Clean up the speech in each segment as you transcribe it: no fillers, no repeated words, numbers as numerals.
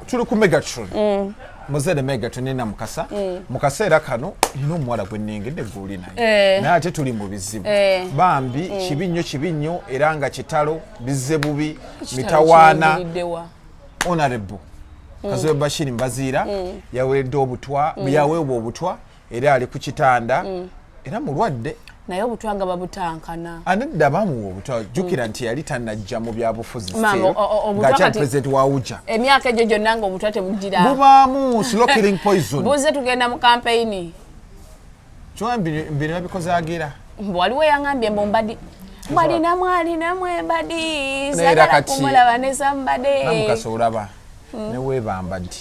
Tuli ku Megatron. Muzere Megatron nina Mukasa. Mu kaseera kano nina omuwala gwe nnengedde gw'oli naye. Naye ate tuli mu bizibu. Bambi kibi nnyo, kibi nnyo, era nga kitalo, bizze bubi, mitawaana. Kiyingiridewa? Honorable Kazibwe Bashir Mbaziira yaweredde obutwa, yaweebwa obutwa era ali ku kitanda era mulwadde. Naye obutwa nga babutankana. Anedda, bamuwa obutwa. Jjukira nti yali tannajja mu byabufuzi Maama, still, obutwa ng'akyali kati president wa UJA. Emyaka egyo gyonna nga obutwa tebugira? Bubaamu slow killing poison. Buze tugenda mu kampeyini. Kyona bino babikoze agira. Mbu waliwo eyaŋambye mbu mbadi mwalinamu alinamu embadi. Naye era Sagala kati kumulaba ne sambade. Namukasa, olaba neweebamba ddi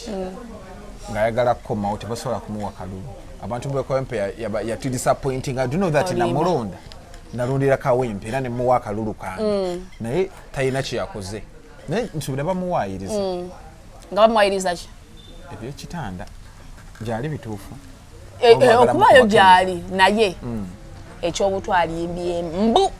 ng'ayagala kukomawo, tebasobola kumuwa kalulu. Abantu bekawempe yatudisappointing. I do know that. Olimba. Namulonda, nalondera Kawempe era nemuwa akalulu kange, naye talina kyeyakoze, naye nsuubira bamuwaayiriza. Nga bamuwayiriza ki? Ebyekitanda gyali bituufu. Eh, Oba okubayo bagala. Gyali, naye ekyobutwa alimbyemu mbu.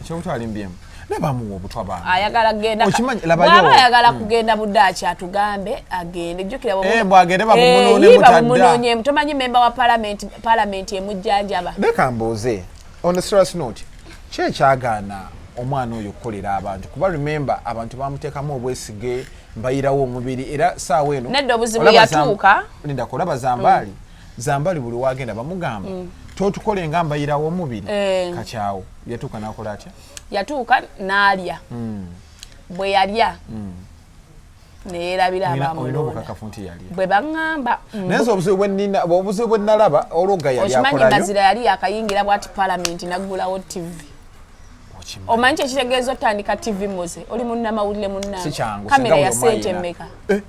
Ekyobutwa alimbyemu, naye bamuwa obutwa bange. Ayagala kugenda Okimanyi, labayo. Bw'aba ayagala kugenda Budaaki, atugambe agende. Jjukira Eh, bw'agende bamunuunemu. Eh, Tadda. Bamunoonyemu. Tomanyi memba wa palamenti, palamenti emujjanjaba. Leka mbuuze, on a serious note, ki ekyagaana omwana oyo okukolera abantu? Kuba remember, abantu bamuteekamu obwesige, mbayirawo omubiri, era saawa eno Nedda, obuzibu olaba yatuuka. Lindako, olaba Zambaali, Zambaali buli wagenda bamugamba, "Totukole nga mbayirawo omubiri." Kakyawo yatuuka n'akola atya? Yatuuka n'alya. Bwe yalya neyerabira Olina abamulonda. obukakafu nti yalya? Bwe baŋŋamba. Naye nze obuzibu bwe obuzibu bwe nalaba, olwoga yali Okimanyi, akolayo. Mbazira yali yakayingira bwati palamenti, naggulawo TV. Okimanyi. Omanyi kyekitegeeza otandika TV? Muze oli munnamawulire munnange. Si kyangu. Kamera Singa ya buli omu sente ayina. mmeka? Eh,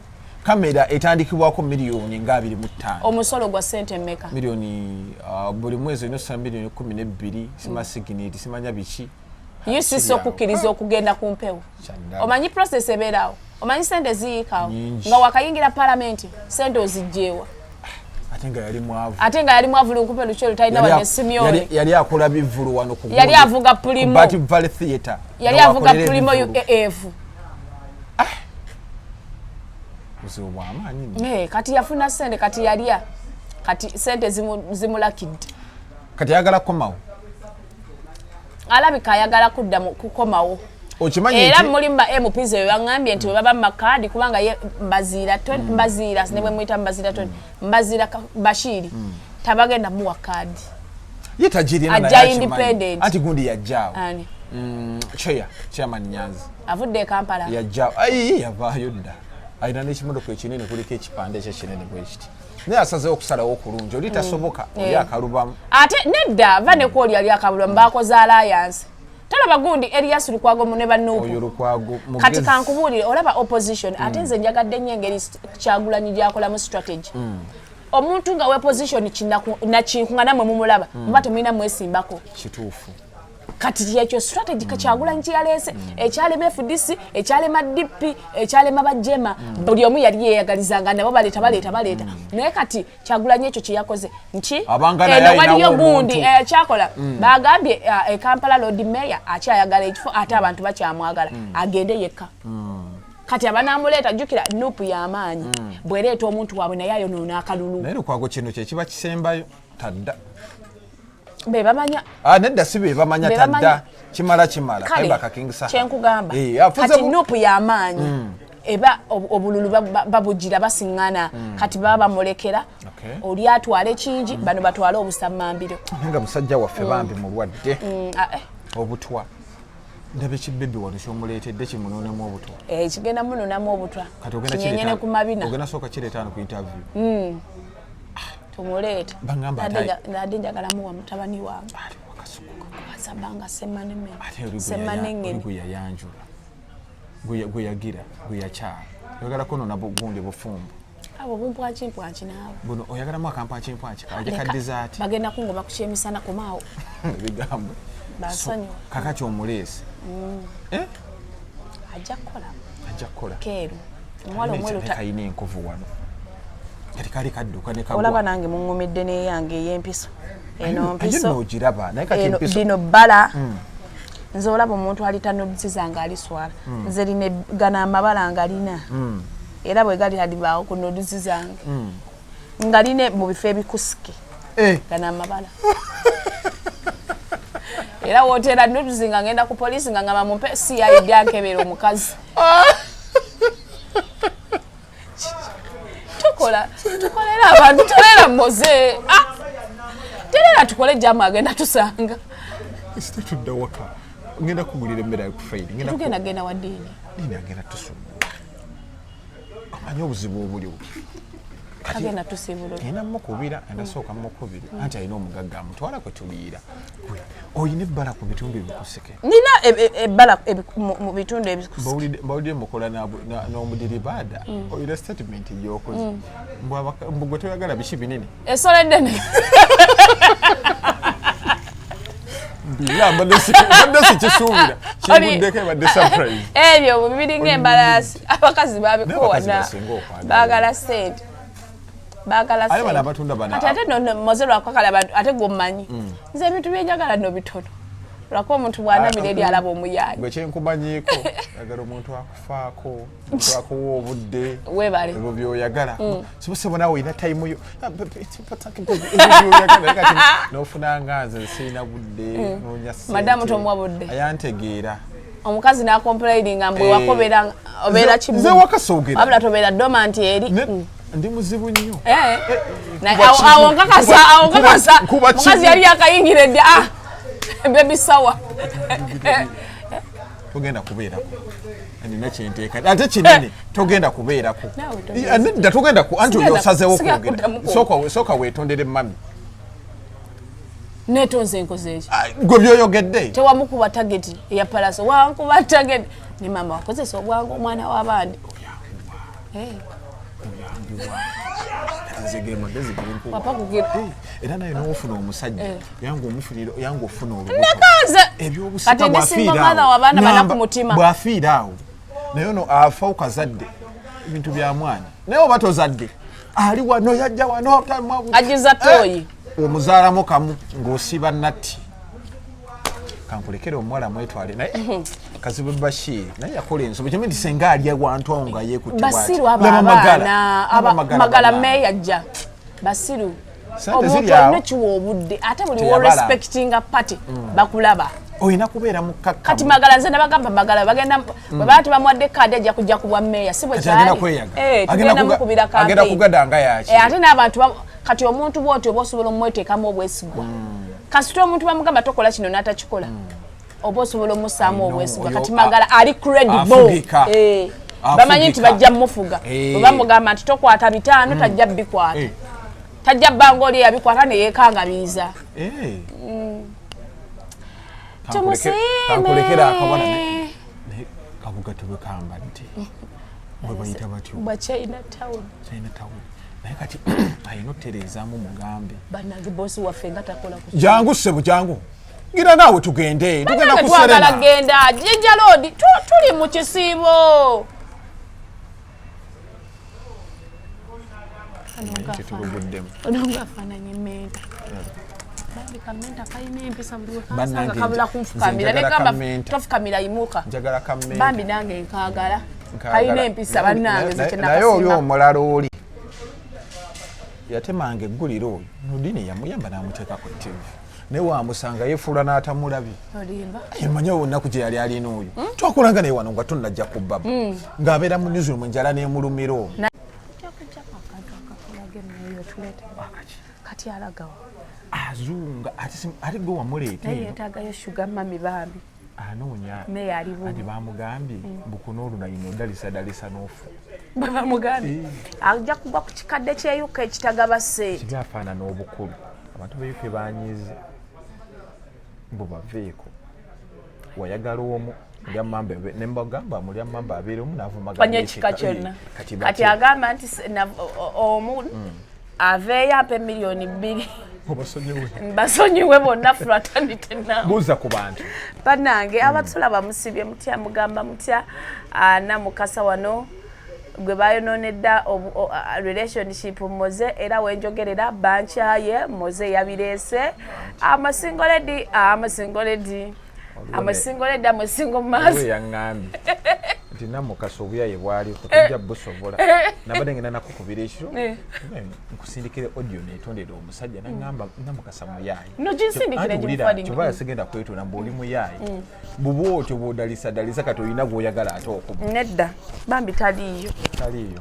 kamera etandikibwako miliyoni nga 25. Omusolo gwa sente mmeka? Miliyoni, buli mwezi olina osala miliyoni 12, sima sigineti, simanya biki. UCC okukkiriza okugenda ku mpewo. Kyandaba. Omanyi process ebeeraawo? Omanyi sente ziyiikawo? Nyingi. Nga wakayingira palamenti, sente ozigjeewa? Ate nga yali mwavu. Ate nga yali mwavu lunkupe lukyolo, talina wadde simyoni. Yali akola bivvulu wano ku Yali avuga ku Pulimo. Bat Valley Theatre. Yali nga avuga wakolera Pulimo ebivvulu. UAF. Buzibu bwamaanyi nno. Eh, kati yafuna sente, kati yalya, kati sente zimulakidde. Kati ayagala kukomawo. Alabika ayagala kudda kukomawo. Okimanyi Era nti mulimu ba MPs bwe baŋŋambye nti bwe baba mu makaadi, kubanga ye Mbaziira Mbaziira, ne bwe muyita Mbaziira Tony, Mbaziira Bashiri tabagenda muwa kaadi. Ye tagirina, Ajja naye akimanyi. independent. Anti gundi yajjaawo. Ani? Chairman Nyanzi. Avudde e Kampala. Yajjaawo, ayi, yavaayo dda, alina n'ekimotoka ekinene, kuliko ekipande ekyo ekinene bwe kiti, naye asazeewo okusalawo okulungi. Oli tasoboka, oli akalubamu. Ate nedda, va ne kwoli ali akabulwa, bakoze alliance. Tolaba gundi Erias Lukwago mu ne Oyo banuupu? Lukwago Kati mugezi. Kankubuulire, olaba opposition, ate nze njagadde nnyo engeri Kyagulanyi gyakolamu strategy. Omuntu nga weposition nakinku nga namwe mumulaba, muba temulina mwesimbako. Kituufu. Kati kyekyo strategy Kyagulanyi kyeyaleese, ekyalema FDC, ekyalema DP, ekyalema bajema. Buli omu yali yeyagalizanga nabo baleeta, baleeta, baleeta. Naye kati Kyagulanyi ekyo kyeyakoze nti Abanga naye eno alinawo waliyo gundi omuntu. Kyakola bagambye e Kampala Lord Mayor akyayagala ekifo, ate abantu bakyamwagala, agende yekka. Kati abanamuleeta, jjukira NUP y'amaanyi, bwereeta omuntu waabwe naye ayonoona akalulu. Naye Lukwago kino kyekiba kisembayo, tadda. Be bamanya. Ah, nedda, si be bamanya. Be bamanya. Tadda, kimala, kimala. Kale Kayimba kakingisa. kyenkugamba, Eh, afuze kati NUP y'amaanyi, eba obululu babugira basiŋŋana, kati baba bamulekera oli atwale kingi, bano batwale obusammambiro. Naye nga musajja waffe bambi mulwadde. Ah, eh, Obutwa, ndaba ekibbebi wano kyomuleetedde kimunoonemu obutwa. Eh, kigenda munonamu obutwa. Kati ogenda kinyenyene ku mabina. Ogenda sooka kireeta wano ku interview. Tumuleeta. Bangamba Nadde njagala muwa mutabani wange. Ali wakasukuka. Wasabanga semaneme. Ate oli Semanengene. gwe yayanjula, gwe yagira, gwe yakyala, oyagala konona gundi bufumbo. Abo bumpwakimpwaki naawe. Buno oyagalamu akampwakimpwaki kaje Leka, kaddizaati. Bagenda kungoba ku kyemisana, komaawo. Ebigambo. Bansonyiwa. Kakati omuleese. Eh? Ajja kukola. Ajja kukola. Keeru omuwala omweru Kalina enkovu wano, kati kali kadduka ne Olaba kagwa. nange muŋŋumidde n'eyange ey'empiso eno. Ayo Mpiso noogiraba, naye kati eno empiso lino bbala. Nze olaba omuntu alita nudes zange aliswala. Nze lino gano amabala nga lina. Era bwe gali alibaawo ku nudes zange. Nga line mu bifo ebikusike. Gano amabala. Era woteera nudes nga ngenda ku poliisi nga ngamba mumpe CID ankebera omukazi. Tukola tukolera abantu terera moze. Ah! Terera tukole jamu agenda tusanga. Tudda waka. Ngenda kugulira emmere ya ku Friday. Ngenda Tugenda genda wa ddiini. Ddiini agenda tusumbuwa. Amanyi obuzibu obuliwo. Agenda tusiibulula. Ngenda mukubira, ngenda sooka mukubira. Anti alina omugagga amutwala kwe tuliira. Gwe olina ebbala ku bitundu ebikusike. Nina ebbala mu bitundu ebikusike. Mbawulidde mukola n'omudiribaada. Olina statement gy'okoze. Mbu gwe toyagala biki binene. Ensolo ennene. Mbira mbadde sikisuubira. Kinguddeko ebadde surprise. Ebyo biringa embalaasi. Abakazi babikoona. Basinga okwagala. Baagala ssente. Baagala Ate bano ssente. abatunda bano. Kati ate no moze lwakakala abantu ate gw'ommanyi. Nze ebintu byenjagala nno bitono. Lwakuba omuntu bw'anamira eri alaba omuyaayi. Gwe kyenkumanyiiko oyagala omuntu akufaako, omuntu akuwa obudde. Weebale. Ebyo by'oyagala. Sibosebo naawe olina tayimu yo. Ebyo by'oyagala. Kati n'ofuna nga nze sirina budde, noonya ssente. Madamu tomuwa budde. Ayantegeera. Omukazi n'akomplaininga mbu ewaka obeera kibugu. Nze waka soogera. Wabula tobeera dormant eri. Ndi muzibu nnyo. Awo nkakasa, awo nkakasa. Mukazi yali yakayingira edda. Baby shower. Togenda kubeerako. Nina kyenteeka. Ate kinene togenda kubeerako. Nedda togenda ku anti oyo osazeewo kwogera. Sooka weetondere mami. Neetonze enkoze eki? Gwe by'oyogedde. Tewamukuba target eya Palaso. Wankuba target. Ne maama wakozesa obwangu omwana w'abandi. Nze ge magezi ge nkuwa. Papa kugira. Era naye n'ofuna omusajja yange ofuna olubuto. Nakaze. Ebyobusika Kati ndi single mother w'abaana bana ku mutima. Bw'afiira awo. Naye ono afa okazadde ebintu bya mwana. Naye oba tozadde ali wano yajja wano ajiza toyi. Omuzaalamu kamu ng'osiba natti. Kankulekere omuwala mwetwale naye Kazibwe Bashir naye yakola ensobi kyembi nti senga ali awantu awo nga yeekutte bw'ati. Basiru abo abaana Magala meeya ajja. Basiru. Omuntu alina kiwa obudde ate buli wo respectinga party bakulaba. Olina kubeera mukkakkamu. Kati Magala nze nabagamba Magala bagenda bwe baba tebamuwadde kaadi ajja kujja ku bwa meeya si bwe kyali. Tugenda mukubira campaign. Agenda kugadanga yaki. Ate n'abantu kati omuntu bw'otyo oba osobola omweteekamu obwesigwa. Kasita omuntu bamugamba tokola kino n'atakikola. Oba osobola omussaamu obwesigwa. Kati Magala ali credible. Bamanyi nti bajja mmufuga. Bwe bamugamba nti tokwata 5 tajja bikwata. Tajja bbanga oli yabikwata ne yeekangabiriza. Kankulekera akabona naye kabuga tebekambadde. Bwe bayita batyo. Bwa China Town. China Town. Naye kati alina otereezaamu mugambe. Bannange boosi waffe nga takola ku. Jangu ssebo jangu. Gira naawe tugende. Tugenda ku Serena. Twagala genda. Jinja Road tuli mu kisiibo. Ono ng'afaananye menta. Bambi kammenta kalina empisa buli we kansanga kabula kunfukamira. Ne gamba tofukamira yimuka. Njagala kammenta. Bambi nange nkaagala. Kalina empisa bannange nze kye Naye oli nakasiima. omulala oli. Yatemanga eggulire oyo. Nudini yamuyamba n'amuteeka ku TV. Naye wamusanga yeefuula n'atamulabye. Olimba. Manya olunaku gye yali alina oyo. Twakolanga naye wano nga tonnajja ku bbaba. Ng'abeera mu newsroom enjala n'emulumira omwo. Kati alagawa. Azunga ate gwe wamuleeta Naye eno. yeetaagayo sugar mummy bambi. Anoonya. Meeya ali bubi. Anti bamugambye mbu kuno olunayino odalisa dalisa n'ofa. Bwe bamugambye. Ajja kugwa ku kikadde ky'eyuka ekitagaba ssente. Kibi afaanana obukulu. Abantu b'eyuka banyiize. Mbu baveeko. Wayagala omu. Mulya mamba ne mbagamba mulya mamba abeera omu n'avumaganya Fanya ekika kyonna. Kati agamba nti omu aveeyo ampe 2 million. Obasonyiwe. Mbasonyiwe bonna fraternity now. Buuza ku bantu. Bannange abatulaba musibye mutya mugamba mutya Namukasa wano gwe bayonoonedda relationship Moze era wenjogerera bankyaye Moze yabireese. Amasingo lady, amasingo lady. Amasingo lady, amasingo maaso. Yaŋŋambye. Nti Namukasa obuyaye bwaliko tujja busobola. Nabadde ngenda nakukubira ekiro nkusindikire audio netondera omusajja nagamba Namukasa muyaye. No, ginsindikire. Anti wulira, gimufalinge. Kyova yasigenda kwetona mbu oli muyaye, buba otyo bwodalisadalisa kati olina gwoyagala ate okuba. Nedda bambi, taliiyo. Taliiyo.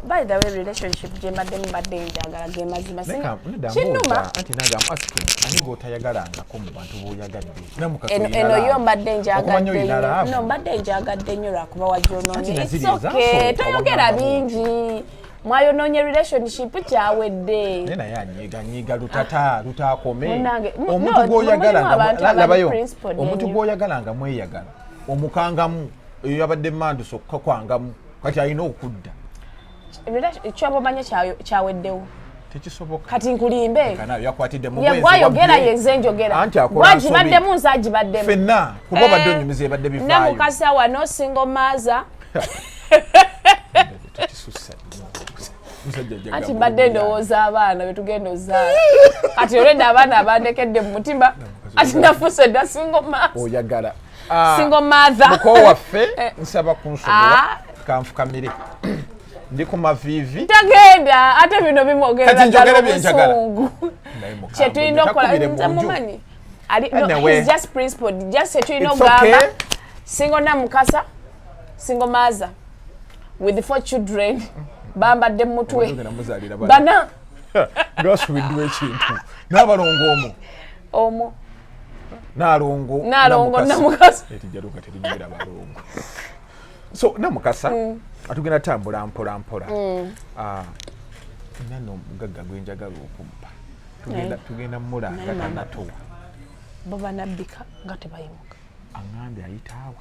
By the way, relationship gye mbaddemu mbadde njagala, ge mazima. Nedda. Kinnuma. Mbuuza, anti nange am asking, ani gwotayagalangako mu bantu b'oyagadde? Namukasa Eno olina eno yo love. mbadde Okumanya njagadde olina nnyo. love. No, mbadde njagadde nnyo lwakuba Anti wajonoonye. naziri It's okay, ezasooka toyogera wagamba. bingi, mwayonoonye relationship, kyawedde. Naye naye anyiiga nyiiga lutata lutakome. Munnange, Omuntu no, gwoyagala mulimu nga abantu abali labayo principled omuntu ennyo. gwoyagala nga mweyagala omukangamu, eyo yabadde manduso okukakwangamu, kati alina okudda. Kyoba omanye kyaweddewo. Tekisoboka. Kati nkulimbe? Kanayo yakwatidde mu Ye bwenzi gwayogera, wabbye. yenze njogera. Anti akola nsobi. Gwagibaddemu, nze agibaddemu. Ffenna kuba obadde onyumiza ebadde bivaayo. Namukasa wano single mother. Tekisussa nnyo. Musajja ajja Anti gamba mbadde oli ndowooza abaana betugenda ozaala, kati olwedda abaana abandekedde mu mutima, ati nafuuse dda single mother. Oyagala Single mother. Muko waffe, nsaba kunsonyiwa. Ah. Kanfukamire, ndi ku maviivi. Tagenda, ate bino bimwogerera Kati ddala njogere bye njagala. obusungu. Naye mukambwe, Kyetulina okukola takubire mu nze nju. mumanyi. Ali no, Anyway. he's just principled. Just kyetulina It's okugamba, okay. single Namukasa, single mother with four children, bambadde mu mutwe. Ogenda muzaalira bana. Bana. Ngasubiddwa ekintu n'abalongo omwo. Omwo. Naalongo. Naalongo Namukasa. Etijaluka terinyumira balongo. So Namukasa, atugenda tambula mpola mpola. Ah, nano omugagga gwenjagala okumpa tugenda, tugenda mulanga. Naye mama. Tanatowa. Bo banabbika nga tebayimuka. Aŋambye ayitaawa,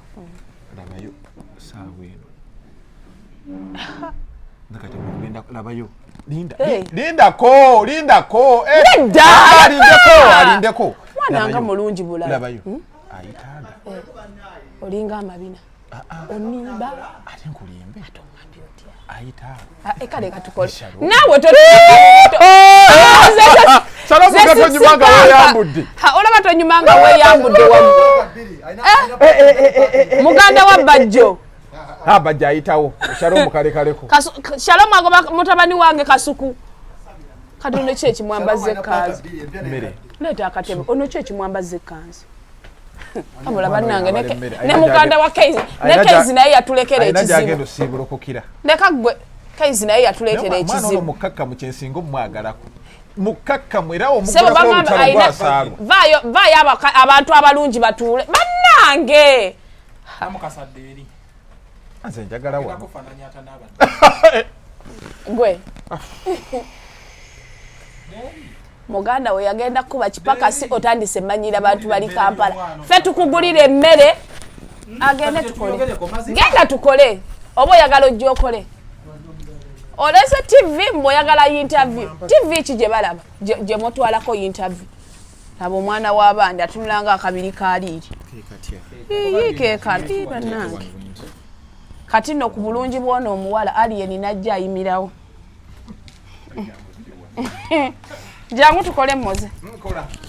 labayo saawa eno nakati ogenda labayo, linda. Hey. Lindako, lindako. Eh, Nedda! ah, alindeko, alindeko. Mwana nga Labayo. mulungi bulala. Labayo ayitaaga. Olinga amabina, onimba. Ate nkulimbe? Ongambye otya? Ayitaawa. Ah, eh, kale katukole. Shalom. Naawe Shalom, nga tonyuma nga weeyambudde. Olaba tonyuma nga weeyambudde wamu. Muganda wa Bajjo. Bajja ayitawo, Shalom kalekaleko. Shalom agoba mutabani wange Kasuku. Kati ono ki ekimwambaza ekkanzu? Mmere. Leeta akatebe. Ono ki ekimwambaza ekkanzu? Abula bannange, Abala emmere. ne Alina muganda wa Keizi ne alina Keizi naye yatulekera alina gyagenda ekizibu. osiibulukukira. Leka gwe, Keizi naye yatuleetera Naye mwana ono ekizibu. mukkakkamu, kyensinga omumwagalako mukkakkamu era Sebo omugulako bagamba olutalo alina gwasaalwa. vaayo, vaayo, abantu abalungi batuule bannange. Namukasadde eri. Nze njagala wano. Kufaananya ata n'abadde. Gwe muganda we yagenda kuba kipakasi, otandise manyira bantu bali Kampala, ffe tukugulira emmere, agende tukole. Genda tukole, oba oyagala ojja okole. Olese TV mbu oyagala interview. TV ki gye balaba gye mutwalako interview? Laba omwana w'abandi atunulanga akabiri kaliiri yiikeekati bannange. Kati nno ku bulungi bwona omuwala alien najja ayimirawo. Jangu tukole, Moze,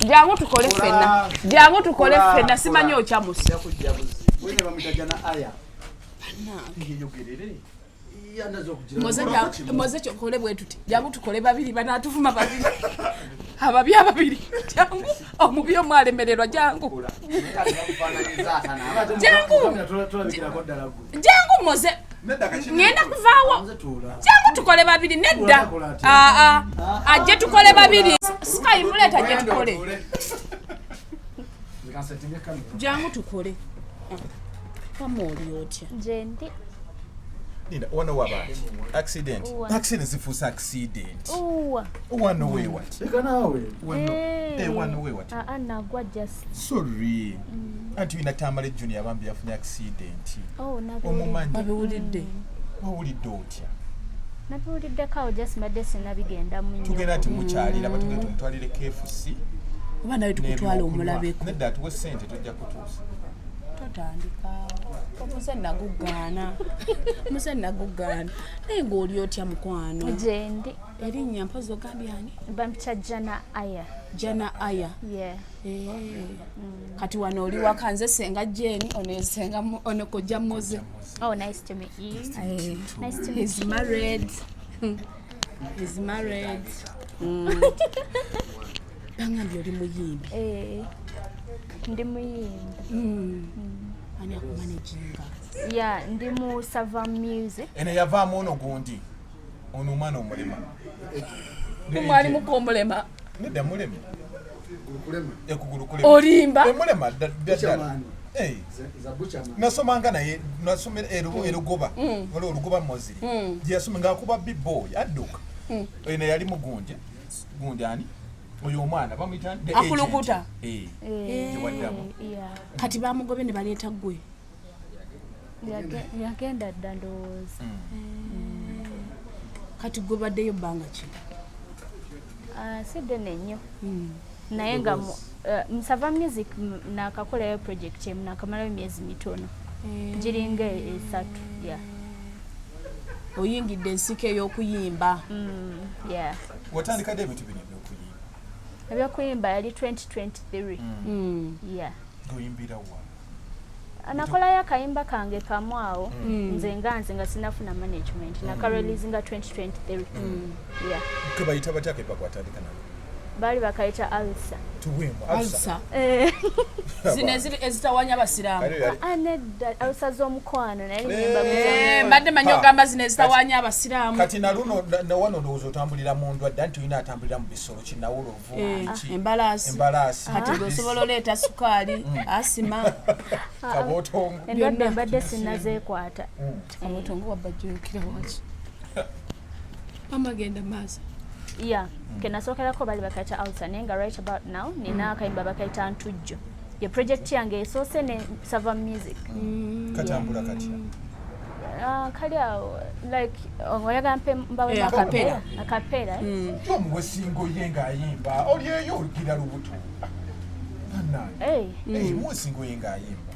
jangu tukole ffenna, jangu tukole ffenna. Simanyi okyamusa. Wene bamutaja na aya. Moze, Moze, kyokole bwe tuti, jangu tukole babiri, banaatuvuma babiri, ababi ababiri. Jangu, omubi omu alemererwa. Jangu, jangu. Tulabikirako ddala gwe. Jangu Moze, ngenda kuvaawo. Jangu tukole babiri. Nedda, aa, ajje tukole babiri. Sky muleeta, ajje tukole. Jangu tukole. Wama oli otya? Nze ndi. Linda, wano waba accident. Uwa. Accident zifuuse accident. Uwa. Wano weewati? Leka naawe. Wano. Eh. Eh, wano weewati? Aa, nagwa just. Sorry, anti wina Tamale Junior bambi yafunye accident. Oh, nabiwulidde. Omumanyi? Babiwulidde. Wawulidde otya? Nabiwuliddeko awo, just mbadde sinabigendamu nnyo. Tugenda nti mukyalira, batugenda tumutwalire KFC Oba nawe tukutwala omulabeko. Nedda, atuwe sente, tojja kutuusa. Totandika, omuze nagugaana, muze nagugaana. Naye ng'oli otya, mukwano? Gyendi. Erinnya mpozi ogambye ani? Bampita Jana Aya. Jana Aya. Yeah. Eh. Kati wano oli waka, nze senga Jeni, ono senga ono kojja Moze. Oh, nice to meet you. Eh, Nice to meet. He's married, he's married. Bangambye oli muyimbi. Eh, ndi muyimbi. Ani akumanaginga? Yeah, ndi mu Sava Music. Eno yavaamu ono gundi, ono omwana omulema. Mwali mukomulema? Nedda, mulema. Gulukulema. Ekugulu kulema. Olimba. Emulema ddala. Buchaman. Eh, Za Buchaman. nasomanga naye, nasomera erugoba, waliwo olugoba moziri gye yasoma ngaakuba bboy adduka. Eno yali mugunje gundi, ani oyo omwana bamuyita The Agent. Akulukuta. Eh, Eh, gyewaddamu. yeah. Kati bamugobye ne baleeta ggwe? Yagenda dda, ndowooza. Kati gwe baddeyo bbanga ki? Ah, si ddene nnyo, naye nga mu Sava Music nakakolayo project emu, nakamalayo emyezi mitono, giringa 3, yeah. Oyingidde ensiko ey'okuyimba? Yeah. Watandika ddi ebintu bino ebyokuyimba? Ebyokuyimba yali 2023, yeah. Ng'oyimbira wa? Nakolayo akayimba kange kamu awo, nze nga nze, nga sinafuna management, nakareleasinga 2023, yeah. Ke bayita batya akayimba kwatandika nako? Baali bakayita Alsa. Tuweemu. Alsa. Eh, Zino ezitawanya abasiraamu? Ah, nedda, alsa z'omukwano, naye nyimba. Eh, mbadde manyi Ha. ogamba zino ezitawanya abasiraamu. Kati naluno nawano ndowooza otambulira mu ndwadde, anti olina atambulira mu bisolo, kinawolovu. Eh, ki? Embalaasi. Embalaasi. Kati gwe osobola oleeta sukaali, asima. Kabootongo. Endwadde mbadde sinnazeekwata. Kabotongo wabajjukira waki? Amagenda maaso. Yeah, kenasookerako bali bakayita Alsa, naye nga right about now nina akayimba bakayita Ntujjo, ye project yange esoose ne Sava Music. Katambula katya? Ah, kali awo, like oyagala mpe mbawe? Eh, acapella. Acapella, eh? Omuwe singo ye ng'ayimba, olyeyo olugira lubuto. Bannange. Eh. Eh, muwe singo ye ng'ayimba.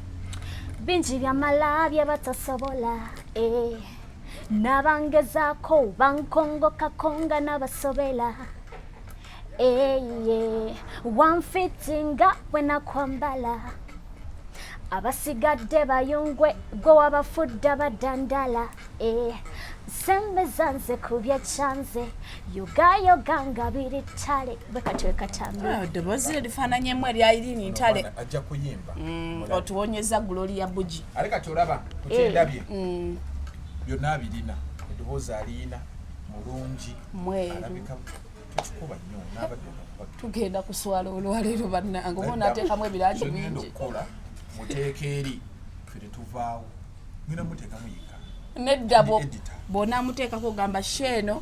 Bingi byamala byebatasobola, eh. Nabangezaako bankongokako n'abasobela, eye wanfitinga bwe nakwambala, abasigadde bayungwe, gwe wabafudde abadandala, eh. Sembeza nze ku byekyanze, yogayoga nga biri ttale, bwe katyo wekatambula. Eddoboozi lye lifaananyemu erya Irini Ntale. Omwana ajja kuyimba. Otuwonyeza Gloria Bugi. Ate kati olaba kukyendabye, byonna abirina, eddoboozi aliyina, mulungi. Mweru. Alabika tukikuba nnyo n'abadde. Tugenda kuswala olwaleero, bannange, oba onaateekamu ebirangi Kyengenda bingi. okukola, muteeka eri, ffe tetuvaawo, ngenda muteekamu yeka. Nedda. Ndi editor. Bw'onaamuteekako ogamba sheeno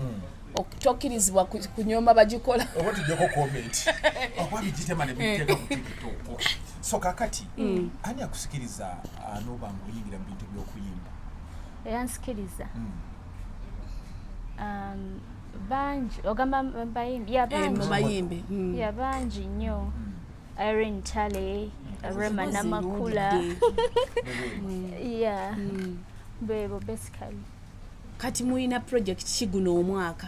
tokkirizibwa kunyoma bagikola. Oba tujjeko comment oba bigitema ne biteeka ku TikTok. So kakati ani akusikiriza anoba nga oyingira mu bintu by'okuyimba? Eyansikiriza? Bangi. Ogamba bayimbi ya? Eh, mu Bangi. bayimbi. Ya, bangi nnyo. Irene Tale, Rema Zi Namakula. nuulidde. Yeah, bebo basically. Kati muyina project ki guno omwaka?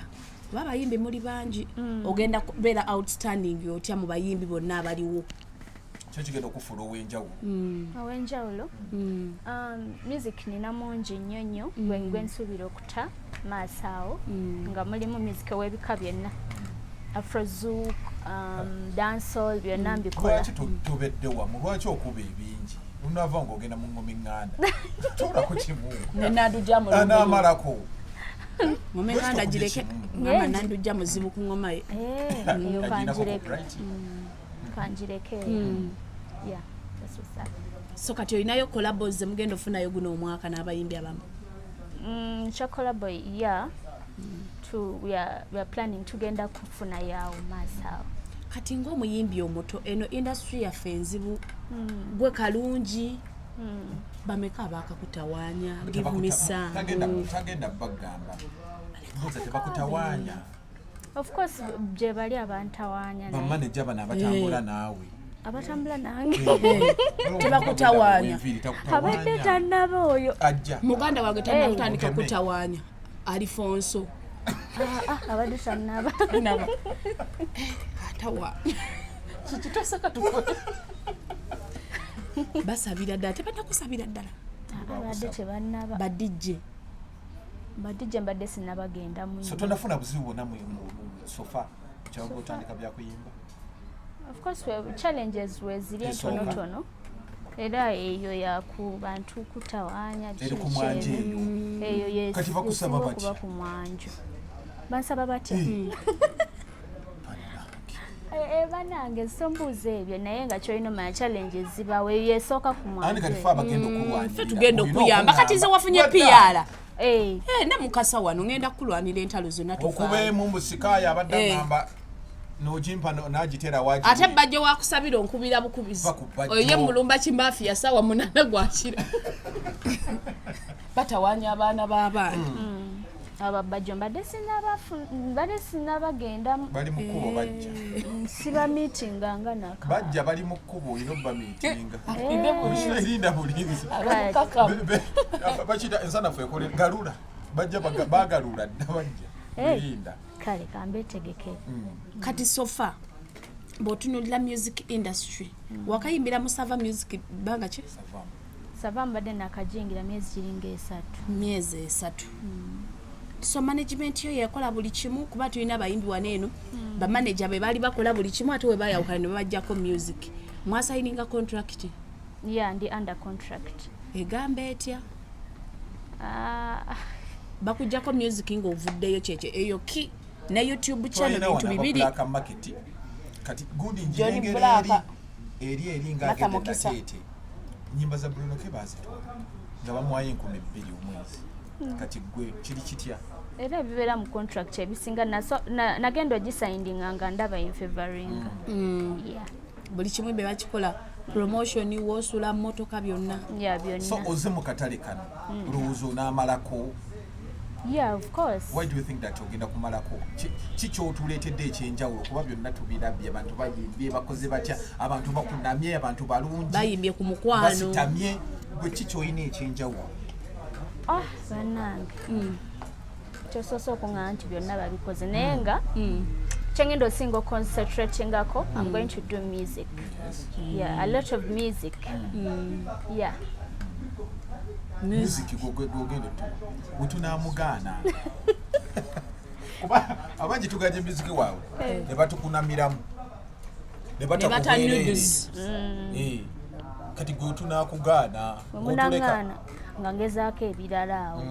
Oba abayimbi muli bangi, ogenda kubeera outstanding otya mu bayimbi bonna abaliwo? Kyo kigenda okufuula ow'enjawulo? Ow'enjawulo, music nina mungi nnyo nnyo gwe nsuubira okuta maaso awo, nga mulimu music ow'ebika byonna, afrozouk, dancehall, byonna mbikola. Lwaki tobedde wamu? Lwaki okuba ebingi? Lunava ng'ogenda mu ngoma eŋŋanda, tuulako kimu. Nenandujja mulungi. Anaamalako. Ngoma eŋŋanda gireke. Ngamba nandujja muzibu ku ngoma ye. Eh, eyo Aginako kanjireke. copyright. Kanjireke, yeah, that's what's up. So kati olinayo collabos zemugenda ofunayo guno omwaka n'abayimbi abamu? Kya collabo, yeah, we are planning, tugenda kufuna yawo maaso awo. Kati ng'omuyimbi omuto, eno industry yaffe enzibu, gwe kalungi, bameka abaakakutawaanya? Give me some. Tagenda bagamba, mbuza tebakutawaanya? Of course gye bali abantawaanya, naye Bamaneja bano abatambula naawe. Abatambula nange. Tebakutawaanya. Abadde tannaba oyo. Ajja. Muganda wange tannakutandika. Mugeme. Kutawaanya Alifonso. Ah, ah, abadde tannaba. Naba atawa kikitosaka tukole basabira ddala, tebanakusabira ddala. Ah, abadde tebannaba. Badijje. Badijje mbadde sinnabagendamu. So tonafuna buzibu bwonna so far kyava otandika byakuyimba? Of course, challenges weziri Esooka. entonotono, era eyo yaku bantu kutawaanya. Eri ku mwanjo eyo. Eyo Kati bakusaba yesinga batya? okuba ku mwanjo. Bansaba batya? Bannange. Eh, bannange, sombuuza ebyo, naye nga kyolina omanya challenges zibawo, eyo yesooka ku Ani mwanjo. kati fe abagenda okulwanirira Ffe tugenda olina okuyamba. Kati nze okuŋŋamba. wafunye Wadda. piyala. Eh, Ne Mukasa wano ngenda kukulwanira entalo zonna tufaayo. Okubeemu mbusikaayo abadde Eh. agamba n'ogimpa n'agiteera waagi. Ate bajjo wakusabira onkubira bukubizi. Va ku bajjo. Oyo ye mulumba kimafiya saawa 8 gwakira batawaanya abaana b'abaana. Ababajjo mbadde sinnabagendamu. Bali mu kkubo, bajja. Siba meetinga nga naka. Bajja, bali mu kkubo, olina obamiitinga. Eh, Erinda bulinzi. Abamukakamu. Bakiyita ensanafu ekole galula, bajja bagalula dda, bajja. Eh. Linda. Kale kambetegeke. Kati so far bw'otunuulira music industry, wakayimbira mu Sava Music bbanga ki? Sava mbadde nakajingira myezi giringa 3. Myezi 3. So management yo yekola buli kimu? Kuba tulina abayimbi wano eno, bamaneja be baali bakola buli kimu, ate we bayawukana ne babajjako music. Mwasayininga contract? Yeah, ndi under contract. Egamba etya? Ah, Bakujjako music ng'ovuddeyo, kyekyo eyo ki ne YouTube channel? Twalina Bintu wano bibiri. aba Black Market. Kati gundi Johnny njirengera Black. eri Martha ng'agenda Mukisa. Nateete, nyimba za Bruno K bazitwala nga bamuwayo 2000 omwezi. Kati gwe kiri kitya? Era ebibeera mu contract ebisinga nagenda ogisayindinga nga ndaba infavoringa. Yeah. Buli kimu be bakikola, promotion, woosula, motoka, byonna. Yeah, So byonna. oze mu katale kano, olowooza onaamalako? Yeah, of course. Why do you think that ogenda kumalako? Ki kyotuleetedde ekyenjawulo? Kuba byonna tubirabye, abantu bayimbye, bakoze batya, abantu bakunamye, abantu balungi. Bayimbye ku mukwano. Basitamye. Gwe ki kyolina ekyenjawulo? Ah, bannange, kyosoose okuŋŋaa nti byonna babikoze, naye nga kyengenda osinga oconcentratingako, I'm going to do music. Yeah, a lot of music, yeah. Music gwogenda otuwa wetunamugaana, kuba abangi tuganye music waabwe ne batukunamiramu ne Ne bata batakuweerere. nudes. Eh, kati gwe tunakugaana Bwe ng'otuleka munaŋŋaana nga ngezaako ebirala awo,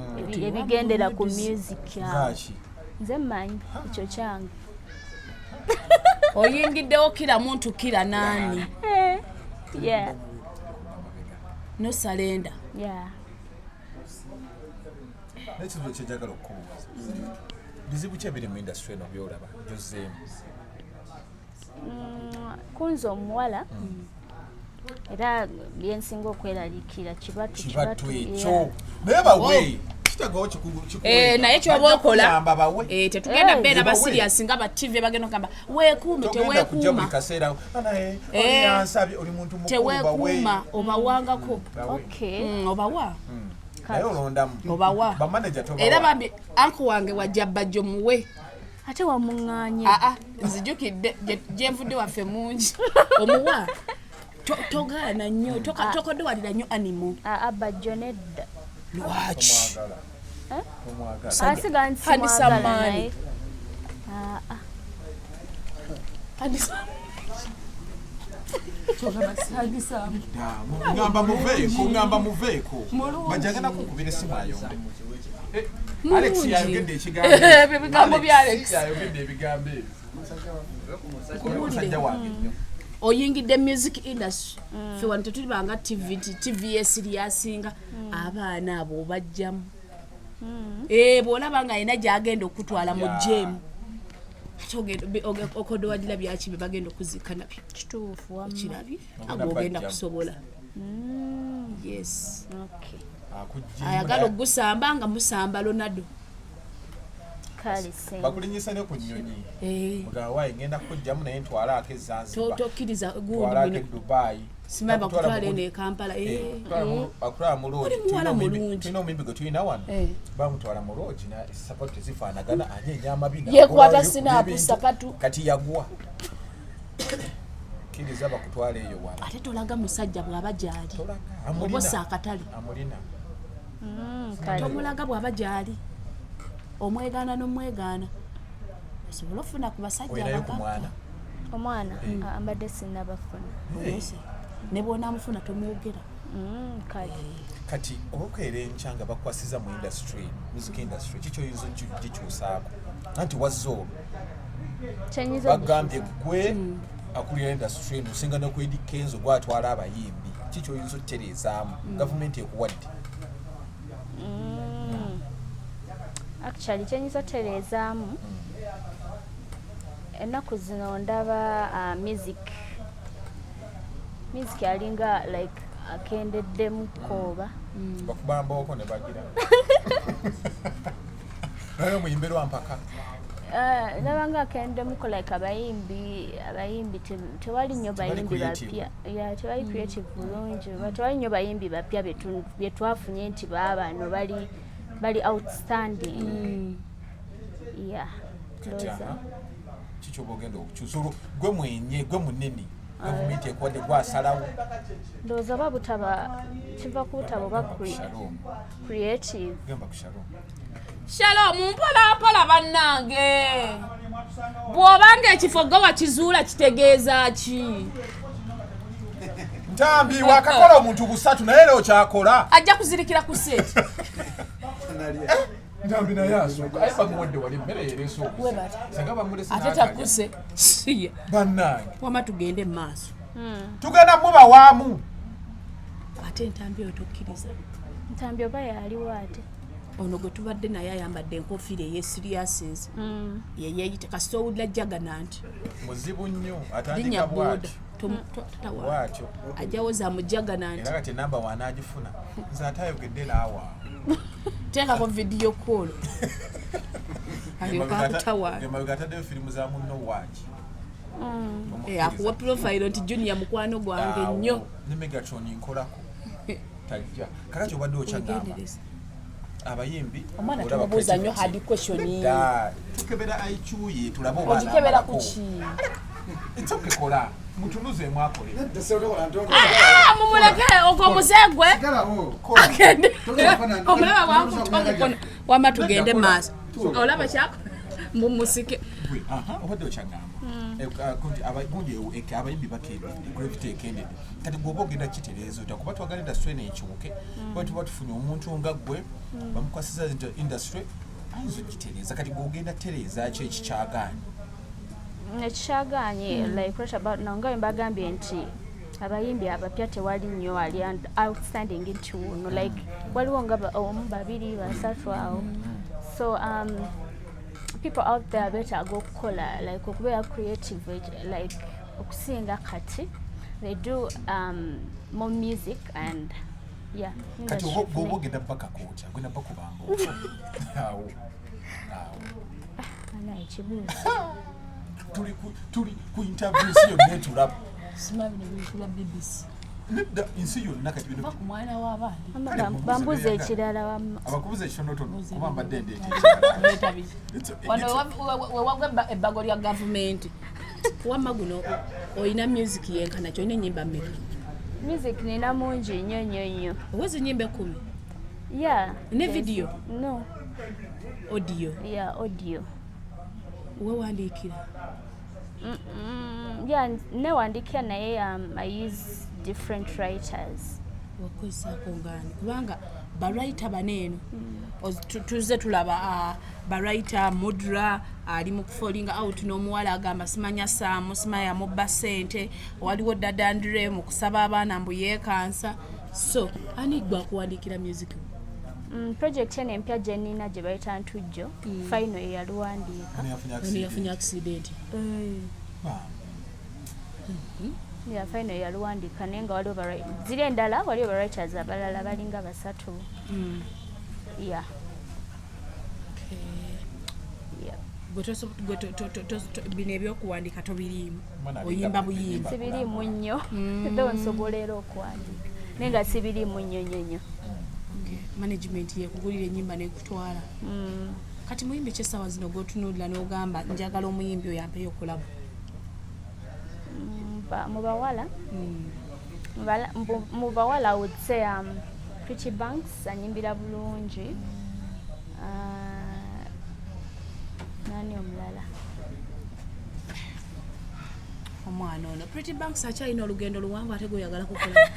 ebigendera ku music awo. Ngaki? Nze mmanyi ekyo kyange. Oyingiddewo kira muntu kira naani. Eh, yeah. No surrender. Yeah. N'ekizibu kyenjagala okukubuuza, bizibu ki ebiri mu industry eno byolaba gyozeemu? Kunze omuwala, era byensinga okweraliikira kibatu. Kibatu ekyo. Yeah. Naye bawe kitagawo. Eh, naye kyoba okola bawe. Eh, tetugenda Eh. beera Bawe. basirias nga ba TV bagenda okugamba weekuume. Togenda kujja buli Teweekuuma. kaseera naye Eh. olyansabye oli muntu mukulu, bawe. Teweekuuma, obawangako. Bawe. Okay. Obawa. Naye olondamu. Obawa. Bamaneja tobawa. Era bambi anko wange wajja bajjo muwe. Ate wamuŋŋaanye. Aa, nzijukidde gyenvudde waffe mungi omuwa. Togaana nnyo, tokodowalira nnyo animo. Aa, bajjo nedda. Lwaki? Tomwagala. Eh? Tomwagala. Asiga nti Handsome simwagala man. naye. Aa, Ngamba muveeko, ngamba muveeko, bajagenda kukubira esimu ayombe. Eh, Alex yayogedde ekigambo. Ebyo bigambo bya Alex. Yayogedde ebigambo ebyo. Musajja wange nnyo. Oyingidde music industry, ffe wano tetulibanga TV nti TV esiriyasinga abaana abo obajjamu. Eh, bw'olaba nga alina gyagenda okutwala mu jemu, ate okodowadira byaki bye bagenda okuziika nabyo. Kituufu wamma. Kirabye Ogenda ago ogenda bajjamu. kusobola, yes. Okay. Akuggyemu Ayagala naye- ogusamba nga musamba Ronaldo. Kale senga. Bakulinyisa ne ku nnyonyi. Eh. Mugamba waayi ngenda kukugyamu naye ntwalaako e Zanzibar. Tokkiriza gundi Ntwalaako e bino. Dubai. Simanyi Bakutwala bakutwala mu eno gundi- e Kampala. Eh, Eh. bakutwala mu lodge. Oli muwala Tulina omuyimbi- mulungi. Tulina omuyimbi gwe tulina wano. Eh. Bamutwala mu lodge na sapatu tezifaanagana anyeenya amabi Yeekwata n'akolayo sinaapu, ebintu. sapatu. Kati yagwa. Kkiriza bakutwala eyo wala. Ate tolaga musajja bw'aba gy'ali. Tolaga. Obosa Amulina. akatale. Amulina. Kale. Tomulaga bw'aba gy'ali. Omwegaana n'omwegaana. Osobola ofuna ku basajja Olinayo ku abagagga. mwana. Omwana ah, mbadde sinnabafuna. Oluusi. Ne bw'onaamufuna tomwogera. Kale. Kati obukeera enkya nga bakwasiza mu industry, music industry, kiki oyinza ogikyusaako? Anti wazze olwo Kyenyinza bagambye gwe akulira industry eno osinga ne ku Eddy Kenzo gwatwala abayimbi, kiki oyinza otutereezaamu? Gavumenti ekuwadde. Actually kyenyinza otereezaamu ennaku zino ndaba music alinga like akendeddemu kooba. Bakuba mbooko ne bagira naye omuyimbi lwampaka. Eh, ndaba nga akendeddemu like abayimbi tewali nnyo Tebali bayimbi creative. bapya. Yeah, tewali creative bulungi oba tewali nnyo bayimbi bapya bye twafunye nti baabano bali outstanding. Yeah. Kati Ndowooza. aha, kiki oba ogenda okukyusa olwo gwe mwenye gwe munene gavumenti ekuwadde gwasalawo? Ndowooza oba butaba kiva ku butaba oba Gamba ku Shalom. creative. Gamba ku Shalom. Shalom, mpola mpola bannange. Bw'obanga ekifo gwe wakizuula kitegeeza ki? Ntambi wakakola omuntu busatu naye era okyakola. Ajja kuzirikira ku seeti. Ntambi naye asooka aye bamuwadde wali emmere yereese okusa Webale. singa bamulese Ate n'atalya. takuse. Siya. Bannange Wamma tugende mu maaso. tugenda mubawaamu. Ate entambi oyo tokkiriza. Ntambi oba yaliwo ate. Ono gwe tubadde naye ayambadde enkofiira ey'esiriasinze. Yeyeeyita kasita owulira jagana nti Muzibu nnyo linnya atandika booda. bwatyo Tatawaana. bwatyo Ajjawo za mujagana nti era kati enamba wanaagifuna nze ate ayogedde naawa. Teekako vidiyo koolo. Alyoka akutawaana. Emabega ataddeyo firimu za munno waaki. Eh, akuwa profile nti junior mukwano gwange nnyo. Ne Megatron nkolako tajja. Kakati obadde okyagamba Wegendereze. abayimbi Omwana olaba tumubuuza nnyo creativity. hard question. Nedda, tukebera IQ ye tulabe oba Ogikebera ku anaamalako. ki? It's okay, kola mutunuzeemu akole. Nedda sewtokola ntoto. Ah, mumuleke ogwo omuze gwe Sigalawo. agende. Togenda kufaanana- Omulaba bwankuta Togenda omukono. Wamma tugende Nedda, maaso. Olaba kyako mumusike. Gwe, aha, obadde okyagamba Eh, ah, gundi, gundi abayimbi bakendedde, gravity ekendedde. Kati gweoba ogenda kitereeza otya? Kuba twagala industry eno ekyuke, kuba tuba tufunye omuntu nga ggwe bamukwasiza industry ayinza ogitereeza. Kati gweogenda tereeza ki ekikyagaanye? Ekikyagaanye like right about now nga bwe mbagambye nti abayimbi abapya tewali nnyo ali outstanding nti wuno like waliwo nga omu babiri basatu awo. So people out there beetaaga okukola like okubeera creative like okusinga kati they do more music and yeah, Kati industry oba for gweoba me. ogenda bakako otya? Ogenda bakubamba otya awo awo? Ana ekibuuzo. Tuli ku interview ensi yonna etulaba. Simanyi bino bintu bya BBC. Nedda, ensi yonna kati bino Va ku mwana w'abandi. Wamma Kale mubuuze bambuuze byeyagala. ekirala wamma. Abakubuza ekitonotono kuba mbadde ndeeta ekirala. Leeta biki? Wano wewagwa ebbago lya gavumenti. Wamma guno olina music yenkana ki? Olina ennyimba mmeka? Music nina mungi nnyo nnyo nnyo. Oweza ennyimba 10? Yeah. Ne Yes. video? No. Audio? Yeah, audio. Wewandiikira? Yeah, newandiikira naye I use different writers. Wakozesaako ngaani? Kubanga bawriter bano eno tuzze tulaba bawriter Mudra ali mu kufolinga out n'omuwala agamba simanya saamu simanya yamubba ssente. Waliwo Dada Andre mu kusaba abaana mbu yeekansa. So ani gwe akuwandiikira music? Project eno empya gye nnina gye bayita Ntujjo, final eyaluwandiika. Ono yafunye Ono accident. yafunye accident. Bambi. Yeah, final yaluwandiika naye nga waliwo ziri endala waliwo ba writers abalala balinga basatu. Yeah. Gwe bino ebyokuwandiika tobiriimu, oyimba buyimba? Sibiriimu nnyo, though nsobola era okuwandiika, naye nga sibiriimu nnyo nnyo nnyo. Management yekugulira enyimba nekutwala. Kati muyimbi ki essaawa zino gwotunuulira n'ogamba, njagala omuyimbi oyo ampeyo collabo? Mu bawala I would say Pretty Banks anyimbira bulungi. Nani omulala? Omwana ono Pretty Banks akyalina olugendo luwanvu, ate gweyagala kukola.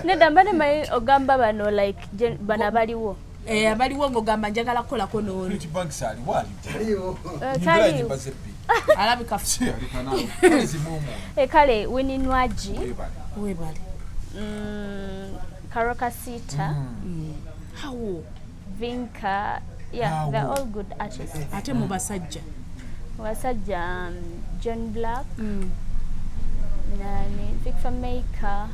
Nedda, mbadde manyi ogamba bano like bano abaliwo. Eh, abaliwo ng'ogamba njagala kukolako n'ono. Pretty Banks aliwo, aliwo. Taliiwo. Nyimbira Taliiwo. nyimba zebbi. Alabika. Si alika naawe. Kale zimu omwoyo. Kale Winnie Nwagi. Webale. Webale. Karole Kasita. Awo. Vinka, yeah, they're Awo. all good artists. Ate mu basajja? Mu basajja, John Black, nani, Victor Maker,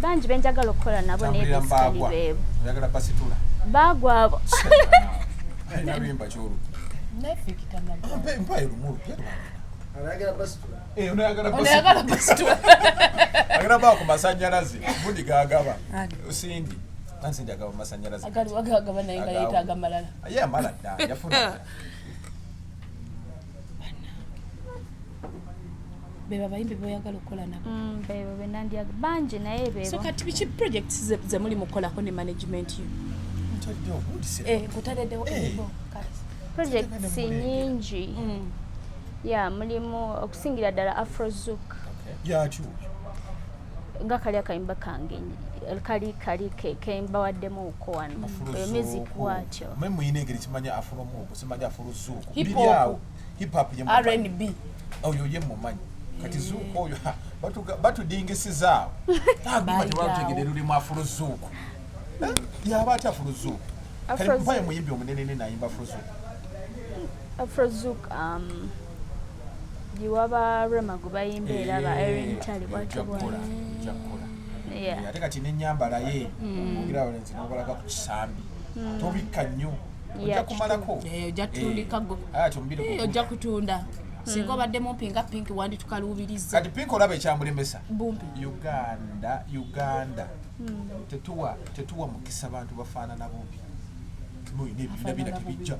bangi benjagala okukola nabo, naye Tambulira basically mbaagwa. beebo. Oyagala basitula. Baagwa abo. Alina luyimba kyolu. Naye Victor Maker. Mpayo lumu olupya lwange. Alayagala basitula. Eh, onoyagala. Onoyagala basitula. Agala baa ku masanyalaze. Gundi gagaba. Ani? Sindi. Nansi ndi agaba masanyalaze. Agaba naye nga Agawo. yeetaaga malala. Ye amala dda, yafuna dda. Beba abayimbi boyagala okukola nabo? Beebo benandyaga bangi, naye So beebo. kati biki projects ze muli mukukolako ne management yo? Ntaddewo, gundi Eh, nkutaleddewo. Eh. Ebo, kale. Projects nyingi, ya mulimu okusingira ddala Afrozouk. Yaki oyo? Nga kali akayimba kange kali kembawaddemuuko wano. Oyo music bwatyo. Mwe muyina engeri kimanya afromuko, simanya afrozouk. Hip Biri hop. awo. Hip hop ye mumanyi. R&B. Oyo ye mumanyi. Kati zouk oyo ha, batudingisiza awo. Aguma Bayitawo. tebalutegedde lulimu afrozouk. Eh, yaba ate afrozouk. Kale Afrozouk. mpaye muyimbi omunene nayimba afrozouk. Afrozouk, giwaba Rema gwe bayimba, era ba Erin Tali bwatyo. Ojja kukola, Bwatyo. ojja kukola. Yeah. Ate kati n'ennyambala ye ogira abalenzi n'obalaga ku kisambi tobikka nnyo, ojja kumalako. Eh, ojja tutundika gwe. Ati omubiri Eh, ojja kutunda singa obadde mumpi nga Pink wanditukaluubiriza. Kati Pink olaba ekyamulemesa. Bumpi. Uganda tetuwa mukisa bantu bafaanana bubi. Muyina ebibiina bina Afaanana tebijja.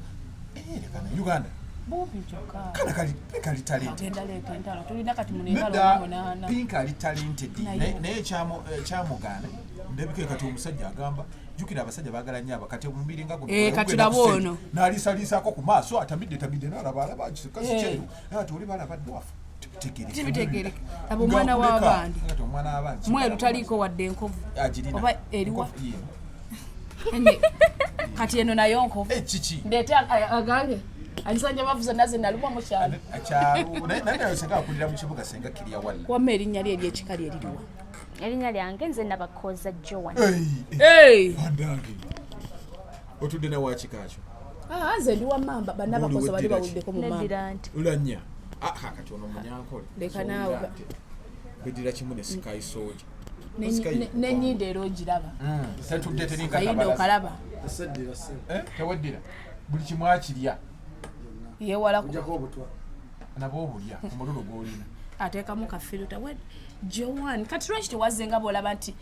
Eh, lekana Uganda. Bumpi kyokka. Kana kali Pink ali talented. Agenda leeta entalo, tulina kati muno entalo Nedda. 8. Pink ali talented. Naye- Naye ekyamugaana ndabika kati omusajja agamba, jjukira abasajja baagala nnyo abakati omubiri nga guno. Eh, kati laba ono. N'aliisaliisaako ku maaso, atamidde tamidde, n'alaba alaba kasi Eh. kyeru, ate oli balaba dwafu. Tebitegeereka. Laba omwana w'abandi. Kati omwana w'abandi Mweru, taliiko wadde enkovu. Agirina. Oba eriwa? Enkovu yiino. Enne, kati eno nayo nkovu. Eh, kiki? Ndeete agange ensanja bavu zonna ze nalumwa mu kyalo. Akyalo naye senga akulira mu kibuga, senga kirya walla. Wamma erinnya lye eryekika lye liriwa? Erinnya lyange nze Nabakooza Joan. Bandange, otudde nawakika kyo? Ah, nze ndi wa mamba. Bannabakoza bali bawuliddeko mu mamba. Neddira nti? Lulanya. Ah, kati ono munyankole. Leka naawe. Bwedira kimu ne Sky Soldier. N'ennyindo era ogiraba. Tetudde teringa. Kayindo okalaba. Eseddira ssebo. Eh, teweddira buli kimu akirya. Yewala. Ojjako obutwa. Nabo obulya omululu gw'olina. Ateekamu ka filter. Joan, kati lwaki tewazze nga bwolaba nti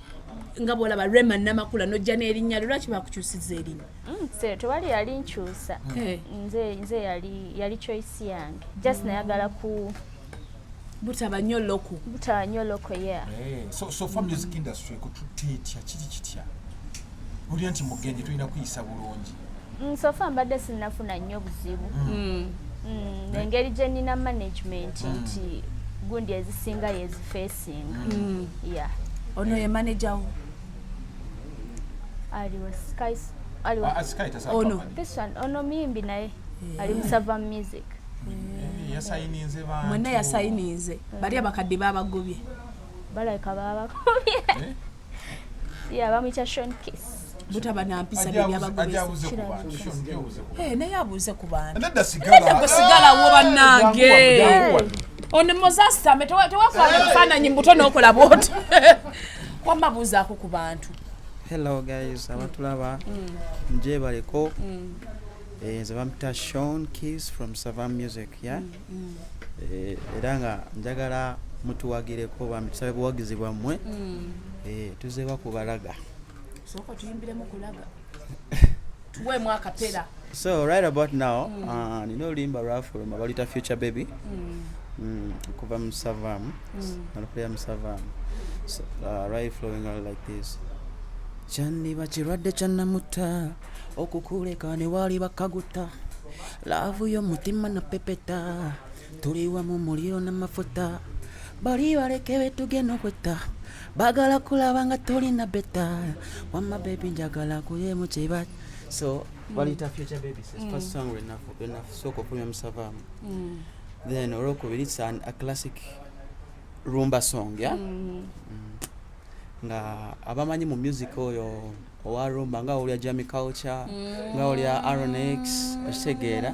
nga bwolaba Rema Namakula nojja n'erinnya lyo? Lwaki bakukyusiza erinnya? Se tewali yali nkyusa. Eh, Nze yali choice yange, just nayagala ku butaba nnyo loku. Butaba nnyo local, yeah. Eh, so fa music industry ekututte etya? Kiri kitya? Olya nti mugenyi tulina kuyisa bulungi. So far mbadde sinnafuna nnyo buzibu. Engeri gye nina management nti gundi ezisinga yezifeesinga, yeah. Ono ye manager wo? Aliwa Sky aliwa? Ah, Sky tasobola Ono. kuba This one, ono muyimbi naye ali mu Sava Music. manager. Eh, yasayininze bantu. Mwenna yasayininze, bali abakadde babagobye. Balabika babakubye. Eh? Yeah, bamuyita Shon Kiss. Butaba nampisa. Ajja Byebyabagobesa. abuze ku bantu. Sean, ajja abuze ku bantu. Eh, naye abuuze ku bantu. Nedda, sigala. Gwe sigalawo bannange. Jangu wano. Ono mozasitame tewafaana ebifaananyi mbuto n'okola bwoti. Wamma buuzaako ku bantu. Hello guys, abatulaba njebaleko. Nze bampita Sean Keys from Savam Music, yeah? Era nga njagala mutuwagireko, bambi tusabe buwagizi bwammwe. Tuze bakubalaga. Sooka tuyimbiremu kulaga, tuweemu akapera. So right about now, nina oluyimba lwafuluma, baluyita Future Baby, okuva mu Savam, nalukulira mu Savam. So, right, flowing out like this: kyandiba kirwadde kyannamuta okukuleka ne wali bakaguta love y'omutima na pepeta tuli wamu muliro n'amafuta bali baleke betugenda okwetta bagala kulaba nga tolina beta wamma baby njagala kuye mu kiba. So baliyita Future Baby. It's first song lwenasooka ofulumya mu Savam. Then olwokubiri, it's a classic rumba song, yeah? Nga abamanyi mu music oyo owa rumba, nga olya Jamie Culture, nga olya Aaron X, okitegeera?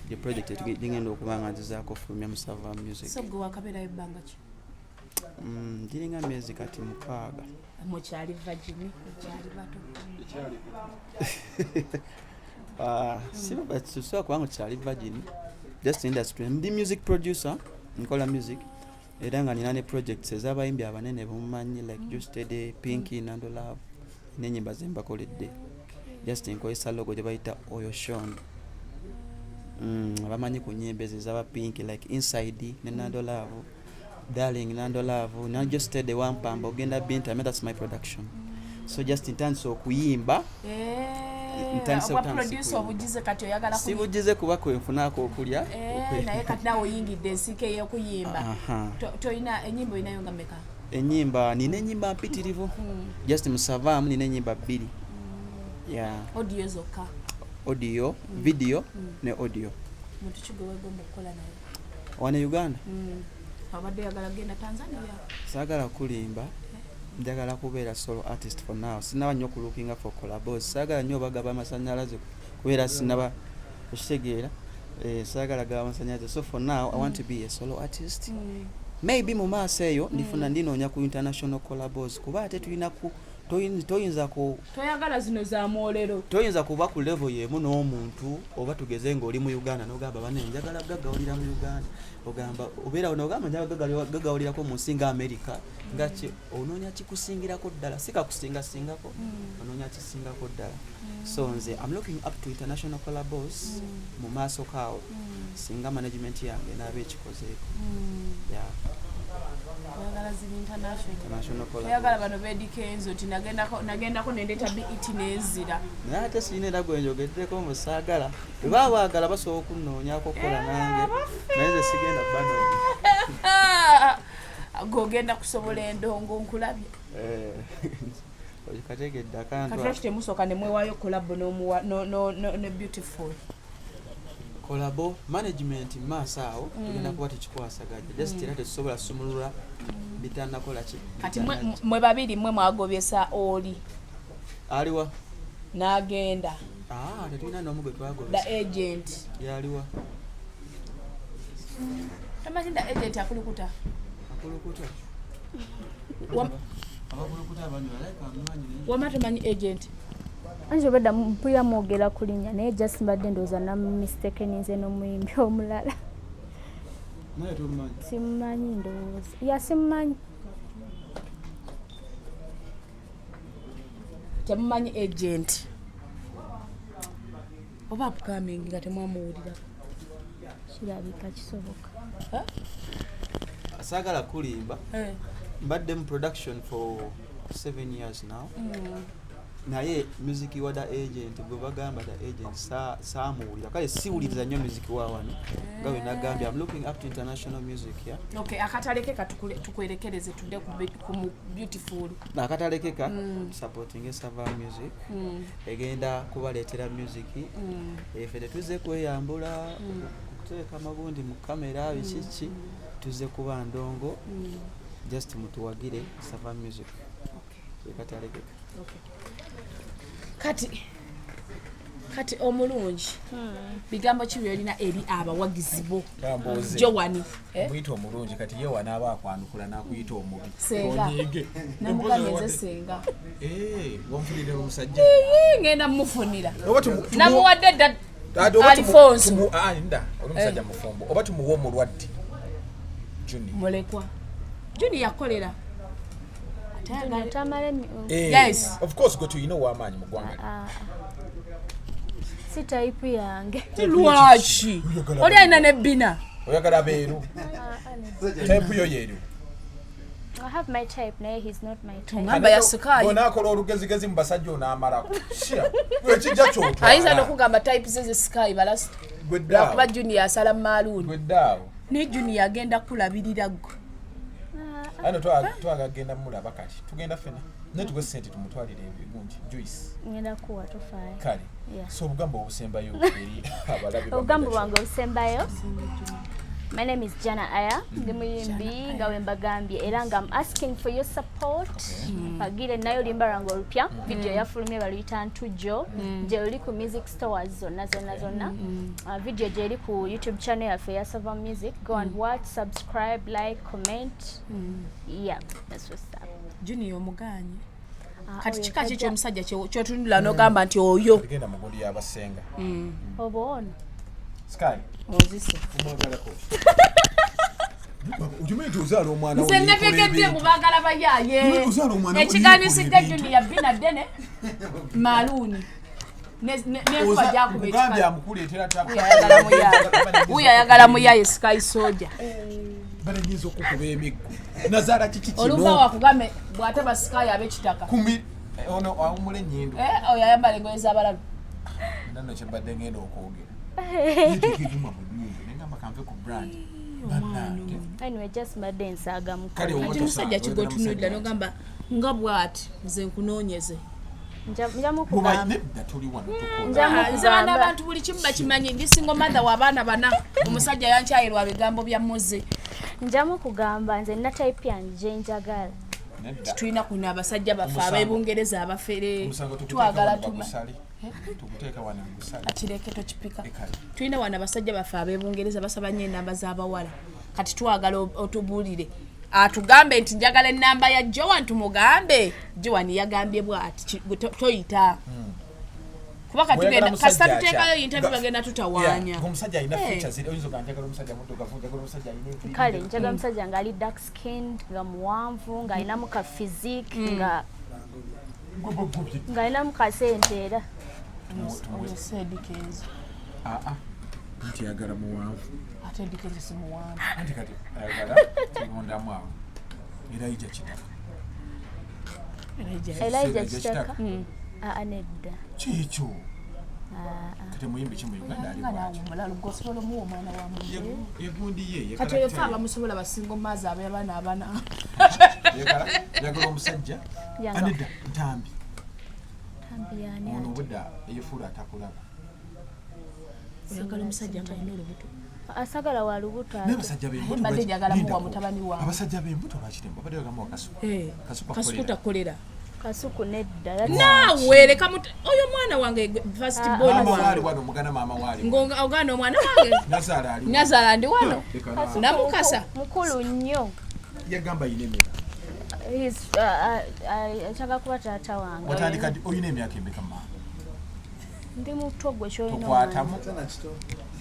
The project gingenda okuba nga nzizaako fulumya mu Savam Music. So gwe wakabeerayo ebbanga ki? Giringa myezi kati 6. Mukyali virgin, mukyali bato. Ah, sisobola kubanga kyali virgin, just industry. Ndi music producer, nkola music era nga nina ne projects ez'abayimbi abanene bemumanyi like Justede, Pinky, Nando Love, n'enyimba zembakoledde. Just nkozesa logo gye bayita Oyo Shon. Abamanyi ku nyimba ezo ezaba Pinky like Inside ne Nando Love, Darling, Nando Love na Justede, Wampamba Ogenda Binta, that's my production. So just ntandise okuyimba. Ntandise obwa butandisi producer kuyimba. Obugize kati oyagala Sibugize kuba kwenfunaako okulya. Naye kati naawe oyingidde ensiike ey'okuyimba. Aha. Toyina enyimba, olinayo nga meka? Enyimba, nina enyimba mpitirivu. Just musavaamu nina enyimba bbiri, yeah. Audio zokka? Audio, video ne audio. Muntu ki gwe wegomba okukola naye? Wano e Uganda? Abadde oyagala kugenda Tanzania. Saagala kulimba, njagala kubeera solo artist for now. Sinaba nnyo kulookinga for collabos, saagala nnyo obagaba amasanyalaze kubeera sinaba, okitegeera? Saagala gaba amasanyalaze, so for now I want to be a solo artist. Maybe mu maaso eyo ndifuna ndinoonya ku international collabos, kuba ate tulina ku toyinza ku Toyagala zino za mwolero. Toyinza kuba ku level yemu n'omuntu, oba tugeze ng'oli mu Uganda n'ogamba bane njagala gagawulira mu Uganda, ogamba obeerawo n'ogamba njagala gagawulirako mu nsi nga America, nga ki onoonya kikusingirako ddala, si kakusingasingako, onoonya kisingako ddala. So nze I'm looking up to international collabos mu maaso kaawo, singa management yange naaba ekikozeeko, yeah. Oyagala ziri international. International collabos. Oyagala bano ba Eddy Kenzo nti nagendako nendeeta BET nenzira. Naye ate sirina era gwe njogeddeko mbu saagala. Bwe baba baagala basobola okunoonyako okukola nange, naye nze sigenda banoonya. Gweogenda kusobola endongo, nkulabye. Okategedde akantu. Kati lwaki temusooka nemwewaayo collabo ne Beautiful? Collabo management maaso awo tugenda kuba tukikwasaganya, just era tetusobola sumulula bitanakola ki. Kati mwe babiri mwe mwagobyesa oli. Aliwa? N'agenda. Ah, tetulina n'omu gwe The twagobesa. Agent. Yaliwa? Tomanyi the agent akulukuta? Akulukuta? Abakulukuta abanywa like amumanyi naye. Wama tomanyi agent? Anti obedda mpulira mwogera ku linnya, naye just mbadde ndowooza namistakeninze n'omuyimbi omulala. Naye tomumanyi? Simumanyi, ndowooza ya simumanyi. Temumanyi agent oba upcoming nga temwamuwulira? Kirabika kisoboka. Saagala kulimba, mbadde mu production for 7 years now, naye music wa the agent gwe bagamba the agent saamuwulira. Kale siwuliriza nnyo music wa wano, nga bwe nagambye, I'm looking up to international music, yeah. Okay, akataleke katukwerekereze tudde ku mu Beautiful. Akatalekeka, supporting Sava Music, egenda kubaleetera music. Ffe tetuzze kweyambula, kuteeka amagundi mu kamera, biki ki, tuzze kuba ndongo. Just mutuwagire Sava Music, ekatalekeka. Kati Kati omulungi, bigambo ki byolina eri abawagizi bo? Kambuuze. Jowani, eh? Omuyita omulungi, kati ye wanaaba akwanukula n'akuyita omubi. Senga. Onyiige. Namugambye nze senga. Eh, wanfunire omusajja. Ii, ngenda mufunira. Oba Namuwadde dda. Ate oba Alfonso. Ah, nda, oli musajja mufumbo. Oba tumuwe omulwadde. Junior. Mulekwa Juni yakolera. Ate Junior tamala Eh, Yes. Of course gwe tulina ow'amaanyi mu ggwanga lino. Ah, ah. Si type yange. Lwaki oli alina nebbina? Oyagala beeru. Type yo yeeru. I have my type, naye he's not my type. Ngamba ya sikayi. Onaakola olugezigezi mu basajja onaamalako. Shia. Ekijja kyotwala. Ayinza nokugamba type ze ze sikayi balasita. Gwe ddaawo. Lwakuba Junior asala maaluuni. Gwe ddaawo. Naye Junior agenda kulabirira gwe. Ano twagagenda mulaba kati. Tugenda ffena. Naye tuwe ssente tumutwalire ebigundi. Juice. Ngenda kuwa, tofaayo. Kale. Yeah. So obugambo obusembayo eri abalabi ba Obugambo Mega bwange obusembayo, my name is Jana Aya, ndi muyimbi nga wembagambye, era nga I'm asking for your support. Pagire nayo oluyimba lwange olupya, video yafulumye, baluyita Ntujjo, gye luli ku music stores zonna zonna zonna. Video gyeri ku YouTube channel yaffe eya Sava Music. Go and watch, subscribe, like, comment. Yeah, that's what's up. Junior omuganye. Ah, Kati oyo kika ki tajja- ekyomusajja kyotunula n'ogamba nti oyo? Tugenda mu gundi y'abasenga. Oba ono. Sky. Ozise. Omwagalako. Okimanyi nti ozaala omwana wo Nze yeekola netegedde ebintu. mu baagala bayaaye. Ozaala omwana wo Ekiganisidde yeekola ebintu. Junior bina ddene maaluuni nenkuba gyakuba Nkugambye ekikalu. amukuleetera Ayagala muyaaye. Wuyo ayagala muyaaye sky soja. Bale nyinza okukuba emiggo. Nazaala kiki kino? Oluva wakugambe bw'ataba sky ab'ekitaka. Kumi ono awummula ennyindo. Eh, oyo ayambala engoye z'abalalu. Nano kye mbadde ngenda okwogera. Yeteeka mu nnyumba naye ngamba kanve ku brand. Bannange. Anyway, just mbadde nsaaga Kale mukolo. oba Kati tosaaga, musajja oyagala kigotunuulira musajja. n'ogamba nga bw'ati nze nkunoonyeze. Nja Muba mukugamba. nedda tuli wano tukola. Nja Ah, nze bano mukugamba. abantu buli kimu bakimanyi, ndi single mother w'abaana bana, omusajja yankyayirwa bigambo bya muze. Nja mukugamba, nze nina type yange gye njagala. Nedda. Tulina kuno abasajja baffe Omusango. ab'ebungereza abafere. Omusango tuguteeka Twagala wano tuma bagusale. Tuguteeka wano bagusale. Akireke tokipika. Kale. Tulina wano abasajja baffe ab'ebungereza basaba nnyo enamba z'abawala. Kati twagala otubuulire, atugambe nti njagala enamba ya Joan, tumugambe Joan yagambye bw'ati gwe toyita kuba Bw'oyagala katugenda musajja kasita tuteekayo atya? interview bagenda tutawaanya. Yeah, ng'omusajja alina Eh. features eri, oyinza ogamba njagala omusajja muddugavu, njagala omusajja alina enviiri. Kale njagala omusajja ng'ali dark skinned, nga muwanvu, ng'alinamu ka physique, nga Gwe gwe gwe. ng'alinamu ka sente era. Oyo si Eddy Kenzo. Ah, ah. Nti ayagala muwanvu. Ate Eddy Kenzo si muwanvu. Anti kati ayagala tulondamu awo. Elijah Kitaka. Elijah Elijah Kitaka. Kitaka. Aa, nedda. Kyekyo. Kati muyimbi ki mu Uganda ali Nga bw'atyo? naawe omulalu gwe osobola omuwa omwana wa muntu? Yegundi ye, ye Kati oyo fe character ye. abamusobola basinga omumaazi ab'abaana abana. Yagala omusajja. Yanga. Anedda Ntambi. Ntambi yaani Ono ate? obudda eyefuula atakulaba. Oyagala omusajja nga alina olubuto? Asagala wa lubuto Naye ate. abasajja b'embuto Mbadde njagala muwa Lindako. mutabani wange. Abasajja b'embuto lwaki babadde bagamba wa Kasuku? Eh, Kasuku Kasuku akolera. takolera. Kasuku nedda. Naawe leka oyo mwana wange first Ah, born Maama wange. waali wano, muganda maama waali. Ng'ogaana omwana wange. Nazaala ali wano. Nazaala ndi wano. Leka naawe. Namukasa. Mukulu nnyo. Yagamba ayina emeka? He's, nshaka kuba taata wange. Watandika ddi? Olina emyaka emeka maama? Ndi muto gwe kyolina. Tokwatamu. Tana kito.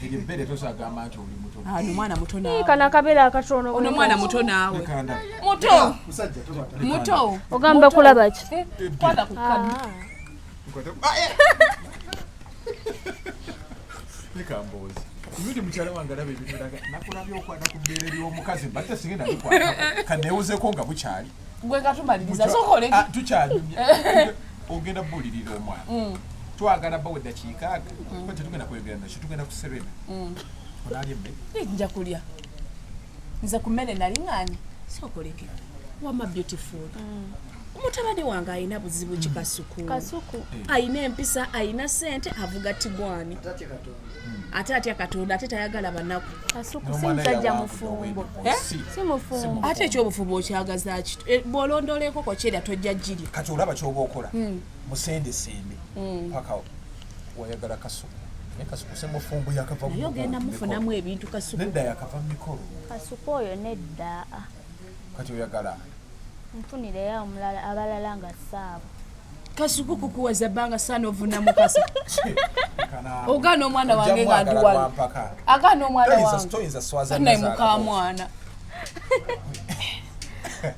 Eryo ebbere tosagamba nti oli muto. Ah, ono mwana muto naawe. Kana akabeera akatono. Ono mwana muto naawe. Leka ndabe. Muto. Musajja tokwata. Muto. Ogamba Muto. kulaba ki? Eh, kwata ku kadi. Ah. Nkwata- Ah, eh! Leka mboozi. Ibindi mukyala wange alaba ebintu biraga, nakulabye okwata ku bbeere ly'omukazi mbadde sigenda likwatako kanneewuzeeko nga bukyali. Gwe nga tumaliriza sooka oleke. Ah, tukyanyumya. Ogenda buulirira omwana. Twagala bawe eddakiika aga. Kuba tetugenda kweyogera nakyo, tugenda ku Serena. Onaalya emmere? Eh, nja kulya. Nze ku mmere nali ŋŋaanye. Sooka oleke. Wama beautiful. Mutabani wange alina buzibu ki Kasuku? Kasuku. Alina empisa, alina ssente, avuga tigwani. Tatya Katonda. Ate atya Katonda, ate tayagala banaku. Kasuku si N'omwana musajja yawangudde mufumbo. obwedda. Si. Si mufumbo. Ate ekyobufumbo okyagaza ki? Eh, bw'olondoola enkoko kyerya tojja girya. Kati olaba ky'oba okola, musendesende paka Wayagala Kasuku, naye Kasuku semufumbo yakava Naye ogenda mufunamu ebintu, Kasuku. Nedda, yakava mu mikolo. Kasuku oyo nedda. Kati oyagala? Nfunireyo omulala, abalala nga saabo. Kasuku kukuweza ebbanga saana ovuna mukasa. Ogaana omwana wange nga ndi wano, agaana omwana wange. Toyinza swaza. Naye mukamwana.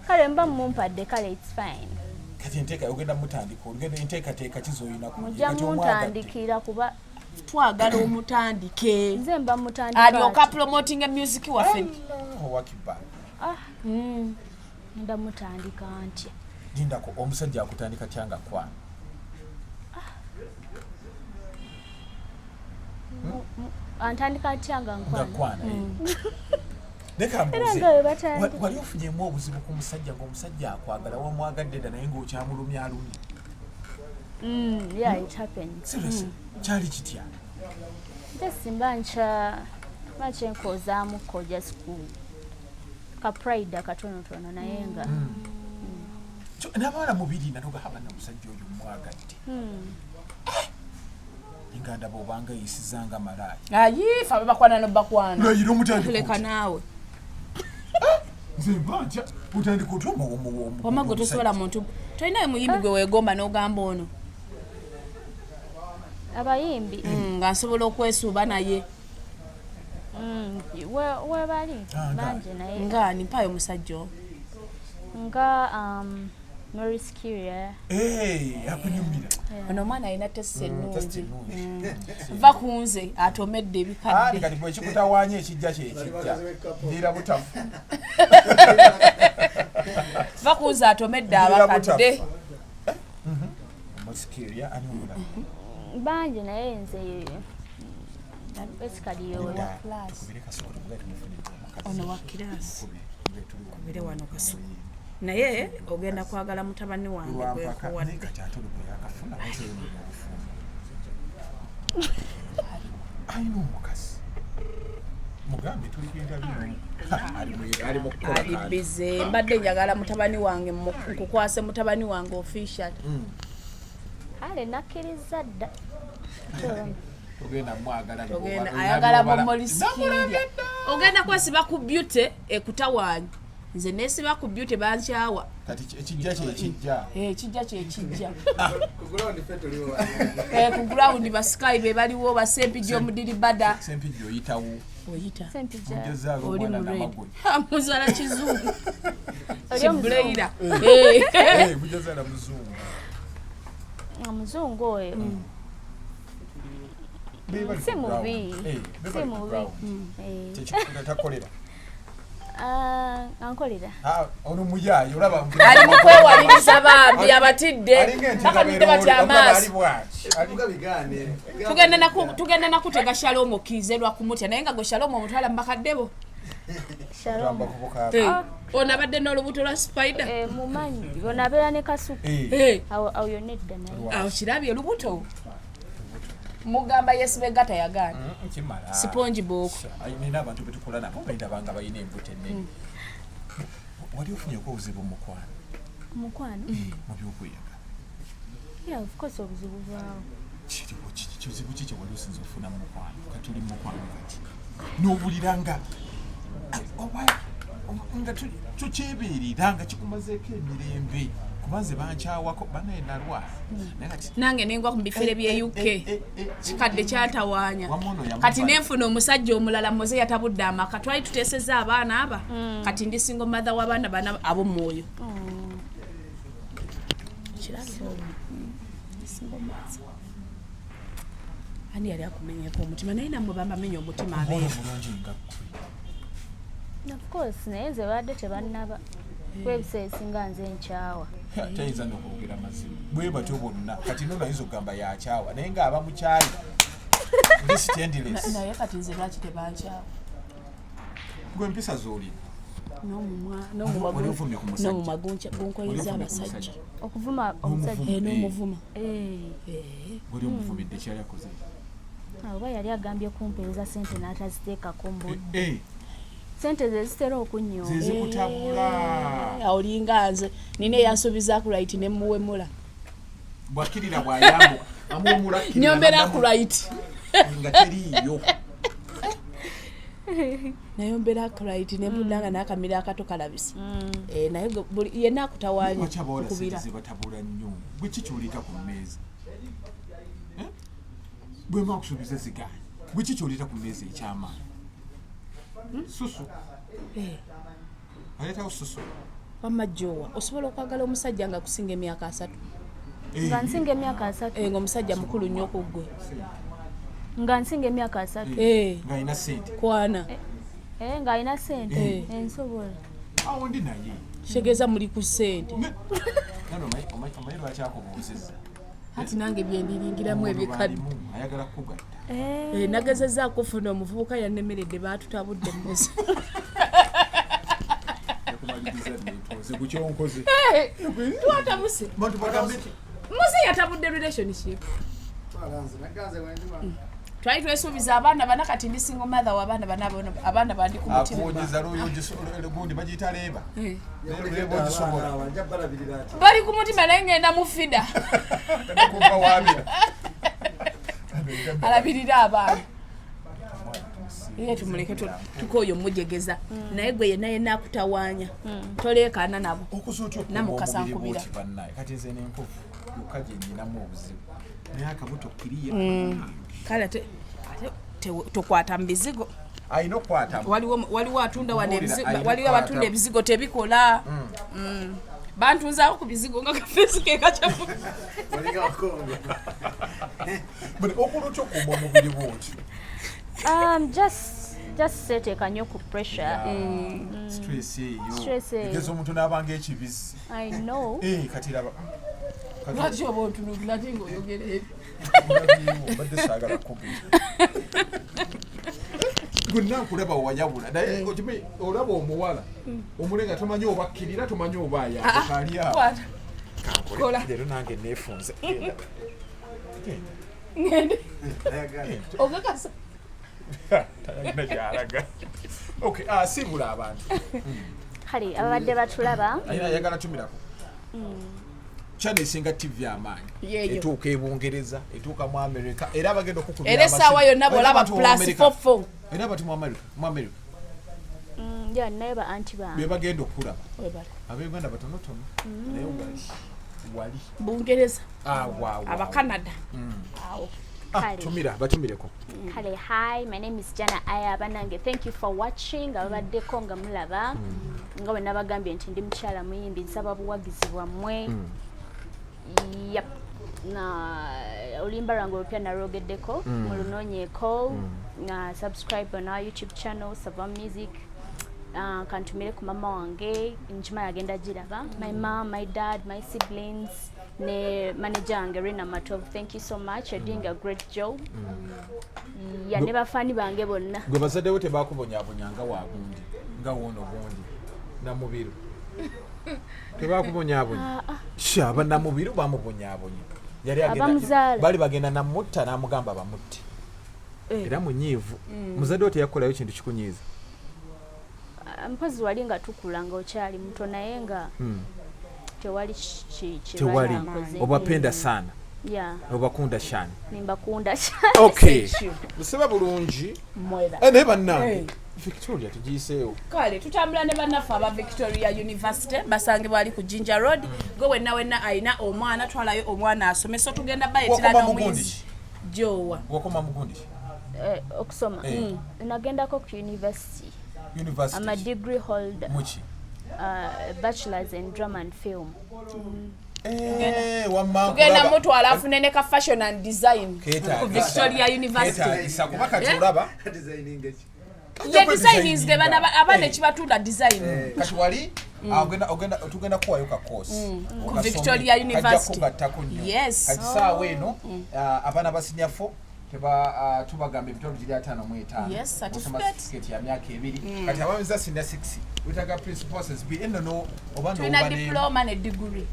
Kale mba mumpadde, kale it's fine. Kati enteeka ogenda mutandika, olugenda enteekateeka kizoyina? Mujja muntandikira kuba Twagala omutandike. Nze mba mutandika. Alyoka promoting music waffe. Owakiba. Ah, nda mutandika ntya? Lindako, omusajja akutandika tyanga kwana? Antandika atya nga Nga nkwana? kwana, eh. Leka Era mbuuze. nga bwe batandika. Wali ofunyemu obuzibu ku musajja, ng'omusajja akwagala, wamwagadde dda, naye ng'okyamulumya alumya? Yeah, it happens. Seriously, kyali kitya? Nze simba nkya mba kyenkozaamuko just ku ka pride akatonotono, naye nga N'abawala mubiri natoga bana, omusajja oyo mwagadde, nga ndaba obanga yisizanga malaaya. Ayi, fe ababakwana nobakwana. Layira omutandika Leka otya? naawe. Nze mba ntya, otandika otya? Wamma gwe tosobola muntu, tolinayo muyimbi gwe weegomba n'ogamba ono Abayimbi? Nga nsobola okwesuuba naye. Webali Ah, bangi naye. Nga nimpaayo omusajja o Nga Maurice Kirya. Akunyumira. Ono omwana alina taste Taste ennungi. ennungi. Va ku nze atomedde Ani? ebikadde. Kati bwe kikutawaanya, ekijja kyekijja ndiira butafu. Va ku nze atomedde Ndiira abakadde. butafu. Musikirya ani omulala? Bangi, naye nze basically yoyo. Nedda, tukubire Kasuku, tukuge tumufunidde omukazi. Ono wa kirasi. Tukubire, tuli wano. Kubire wano Kasuku, naye ogenda kwagala mutabani wange. Lwampaka naye. Gwekuwadde. Kati ate olwo yakafuna omukyeyonera obufumbo, alina omukazi, mugambe tuligenda bino ali mu kukola. Ali Kandi. bize, mbadde njagala mutabani wange nkukwase mutabani wange official. Kale nakkiriza dda. Togenda mwagala. Ogenda ayagala momolisikirya, ogenda kwesiba ku beauty ekutawaanya. Nze nesiba ku beauty, bankyawa. Kati ekijja kyekijja. Ekijja kyekijja. Ku ground ffe tuliwo. Ku ground basikayi be baliwo, basempijja omudiri bada. Sempijja oyitawo. Oyita. Sempijja. Mujazaala Oli omwana mu red. namagwe. Muzaala kizungu. Oli omuzungu? Kibuleira. Mujazaala muzungu. Omuzungu oyo Be bali si ku mubi. ground. Be Si bali ku mubi. ground. Tekikuta takolera. Ah, ankolera. Ah, ono muyaaye olaba. Ali mu kwewaliriza bambi, abatidde. Alinga ente. Bakanudde bati amaaso. Ali bwaki. Evuga bigaane. Tugenda nakutega Shalomu okkirize lwakumutya, naye nga gwe Shalomu omutwala mu bakadde bo. Shalom. Ono abadde n'olubuto lwa spider. Mumanyi ono abeera ne Kasuku. Awo awo yonna edda naye. Awo kirabye olubuto, mugamba yesibega tayagaana. Kimala. Sipongi booko. Nina abantu betukola nabo bendaba nga balina embuto ennene. Wali ofunyeko obuzibu mu mukwano? Mukwano? Mu byokweyaga. Yeah, of course, obuzibu bwawo. Kiriwo kiki, kizibu ki kyewali osinza ofuna mu mukwano? Kati oli mu mukwano kati n'owulira nga oba nga tukyebeerera nga kikumazeeko emirembe, kuba nze bankyawako banaye nalwala, naye kati Nange nengwa ku bifere bye UK, kikadde kyantawaanya. Wamma ono yamuva. Kati nenfuna omusajja omulala, muze yatabudde amaka, twali tuteeseza abaana aba. Kati ndi single mother w'abaana bana ab'omwoyo. Kirabye. Ndi single mother. Ani yali akumenyeko omutima? Naye nammwe bambamenya omutima Omwana abeera. omulungi nga ggwe. Of course, naye nze badde tebannaba kuba ebiseera ebisinga nze nkyawa. Tayinza nokwogera mazima bwe batyo bonna. Kati nono ayinza okugamba yakyawa, naye ng'aba mukyayi list endless. Naye kati nze lwaki tebankyawa? Gwe empisa z'olina. N'omumwa Wali ovumye ku musajja? n'omumwa gunkoyeza Wali ovumye ku abasajja. musajja? Okuvuma omusajja? Eh, n'omuvuma. Eh, Wali omuvumidde kyali akoze? Oba yali agambye kumpeereza sente n'ataziteekako mbu Eh, sente ze zitera okunnyooma. Ze zikutabula. Olinga nze nina eyansuubiza ku right ne muwemula. Bwakkirira bwayambuka. Amuwumula akkirira Nyombera n'addamu ku right. Nga teriiyo. Nayombera right nempulira nga n'akamira akato kalabise. Eh, naye yenna akutawaanya Lwaki abawala sente okubira. zebatabula nnyo? Gwe ki kyoleeta ku mmeeza? Eh? Bwe mba nkusuubiza zigaanyi, gwe ki kyoleeta ku mmeeza ekyamaanyi? Susu. Eh. Aleetawo susu. Wamma jowa osobola okwagala omusajja nga kusinga emyaka 30? Nga nsinga emyaka 30. Eh, ng'omusajja mukulu nnyo ku ggwe. Nga nsinga emyaka 30. Eh. Ng'alina ssente. Kwana. Eh, ng'alina ssente. Eh. Ensobola. Awo ndi naye. Kitegeeza muli ku ssente. Nano omanyi lwaki akubuuzizza? Ati nange byendiringiramu ebikadde. Balimu, ayagala kukugatta. Eh, nagezezzaako okufuna omuvubuka yannemeredde, baatutabudde mmuzi. Yakumaliriza neetonze ku kyonkoze. Eh, twatabuse. Bantu bagambe nti Muzi yatabudde relationship. Twali twesuubiza abaana bana, kati ndi single mother w'abaana bana, abaana bandi ku mutima. Akuwonyeza lwoyo gundi bagiyita leeba. Eh. Leeba ogisobola. Bali ku mutima naye ngenda mu fida. Kuva waabira. Alabirira abaana. Ye tumuleke tukooyo mujegeza. Naye gwe yenna yenna akutawaanya. Toleekaana nabo. Okuza otya okukuuma Namukasa omubiri nkubira. bw'oti bannaye? Kati nze n'enkovu yokka gye nnyinamu obuzibu. Naye akabuto kiriya. Kale ate tokwata mu bizigo. Alina okukwata. Waliwo atunda wano Mbuulira, ebizigo, alina waliwo okukwata. abatunda ebizigo tebikola. Bantunzaako ku bizigo nga kafeesi ke kacafu. Buli okola otya okukuuma omubiri bw'oti? Just seteeka nnyo ku pressure. Stress eyo. Stress eyo. Egeza omuntu n'abanga ekibizzi. I know. Eh, kati laba. Kati Lwaki oba otunuulira ate ng'oyogera ebyo? olabyewo, mbadde saagala kukubira. Gwenna nkulaba wayawula naye okimanyi olaba omuwala omulenga tomanyi oba akkirira tomanyi oba ayambuka ali awo. Kwata. Kankole. Kola. Leero nange neefunze. Genda. Genda. Ngende. Okakasa. Talina gy'alaga. Okay, siibula abantu. Kale ababadde batulaba. Ayina ayagala tumirako. Channel esinga TV amaanyi. Yeeyo. Etuuka e Bungereza, etuuka mu America, era abagenda okukubira Era essaawa amasimu. yonna bw'olaba Era abantu mu plus America. 44. Era abantu mu America, mu America Yeah, naye ba anti bange. be bagenda okulaba. Webale. Ab'Uganda batonotono. Naye wali. Wali. Bungereza. Ah, wow, wow. Abakanada. Awo. Kale. Tumira, batumireko. Kale, hi, my name is Jana Aya banange. Thank you for watching. Ababaddeko nga mulaba. Nga bwe nabagambye nti ndi mukyala muyimbi, nsaba buwagizi bwammwe. Yep. Na oluyimba lwange olupya nalwogeddeko, mulunoonyeeko. Na subscribe on our YouTube channel Sava Music. Kantumire ku mama wange nkimanyi agenda giraba. My mom, my dad, my siblings ne manager wange Rina Matov. Thank you so much. You're doing a great job. Ya ne bafaani bange bonna. Gwe bazadde bo tebakubonyaabonya nga wagundi nga woono gundi Namubiru tebakubonyaabonya? Sha, aba Namubiru bamubonyaabonya. Yali agenda- Abamuzaala. Baali bagenda namutta n'amugamba bamutte. Era munyiivu. Muzadde wo teyakukolayo kintu kikunyiiza? Mpozi wali nga tukula nga okyali muto naye nga tewali Tewali. kibankoze. Obapenda sana? Yeah, Obakunda shani? nimbakunda. Okay, musiba bulungi. Mwera. Eh, naye bannange Eh. Victoria tugiyiseewo. Kale tutambula ne bannaffe aba Victoria University basangibwa ali ku Jinja Road. Gwe wenna wenna alina omwana twalayo omwana asome, so tugenda bayetera Wakoma mugundi n'omuyizi jowa. Wakoma mugundi? Eh, okusoma Eh. nagendako ku university. University? I'm a degree holder. Muki? Bachelors in drama and film. Eh, wamma Tugenda nkulaba. mutwala afune ne ka fashion and design ku Victoria University. Keetaagisa kuba kati olaba Ye designings ge bana abaana ekibatunda design. Kati wali tugenda kuwayo ka course Ku Victoria University. Kugattako nnyo. Yes. Kati saawa eno abaana ba senior 4 tubagamba emitwalo giri 55. Yes, Osoma certificate. certificate ya myaka 2. Kati abamiza senior 6 wetaaga principal SSB eno oba Tulina n'oba ne- diploma ne degree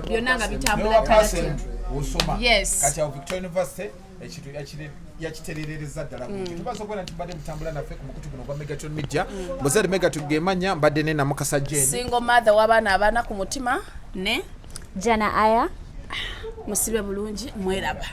byonna nga bitambula N'oba taratibu. percent osoma. Yes. Kati awo Victoria University ekintu yakiterereza ddala bulungi. Tubaza okubeera nti mbadde mutambula naffe ku mukutu guno gwa Megaton Media. Muzadde Megaton gemanya mbadde ne Namukasa Jane. Single mother w'abaana abana ku mutima ne Jana Aya. Musibe bulungi, mweraba.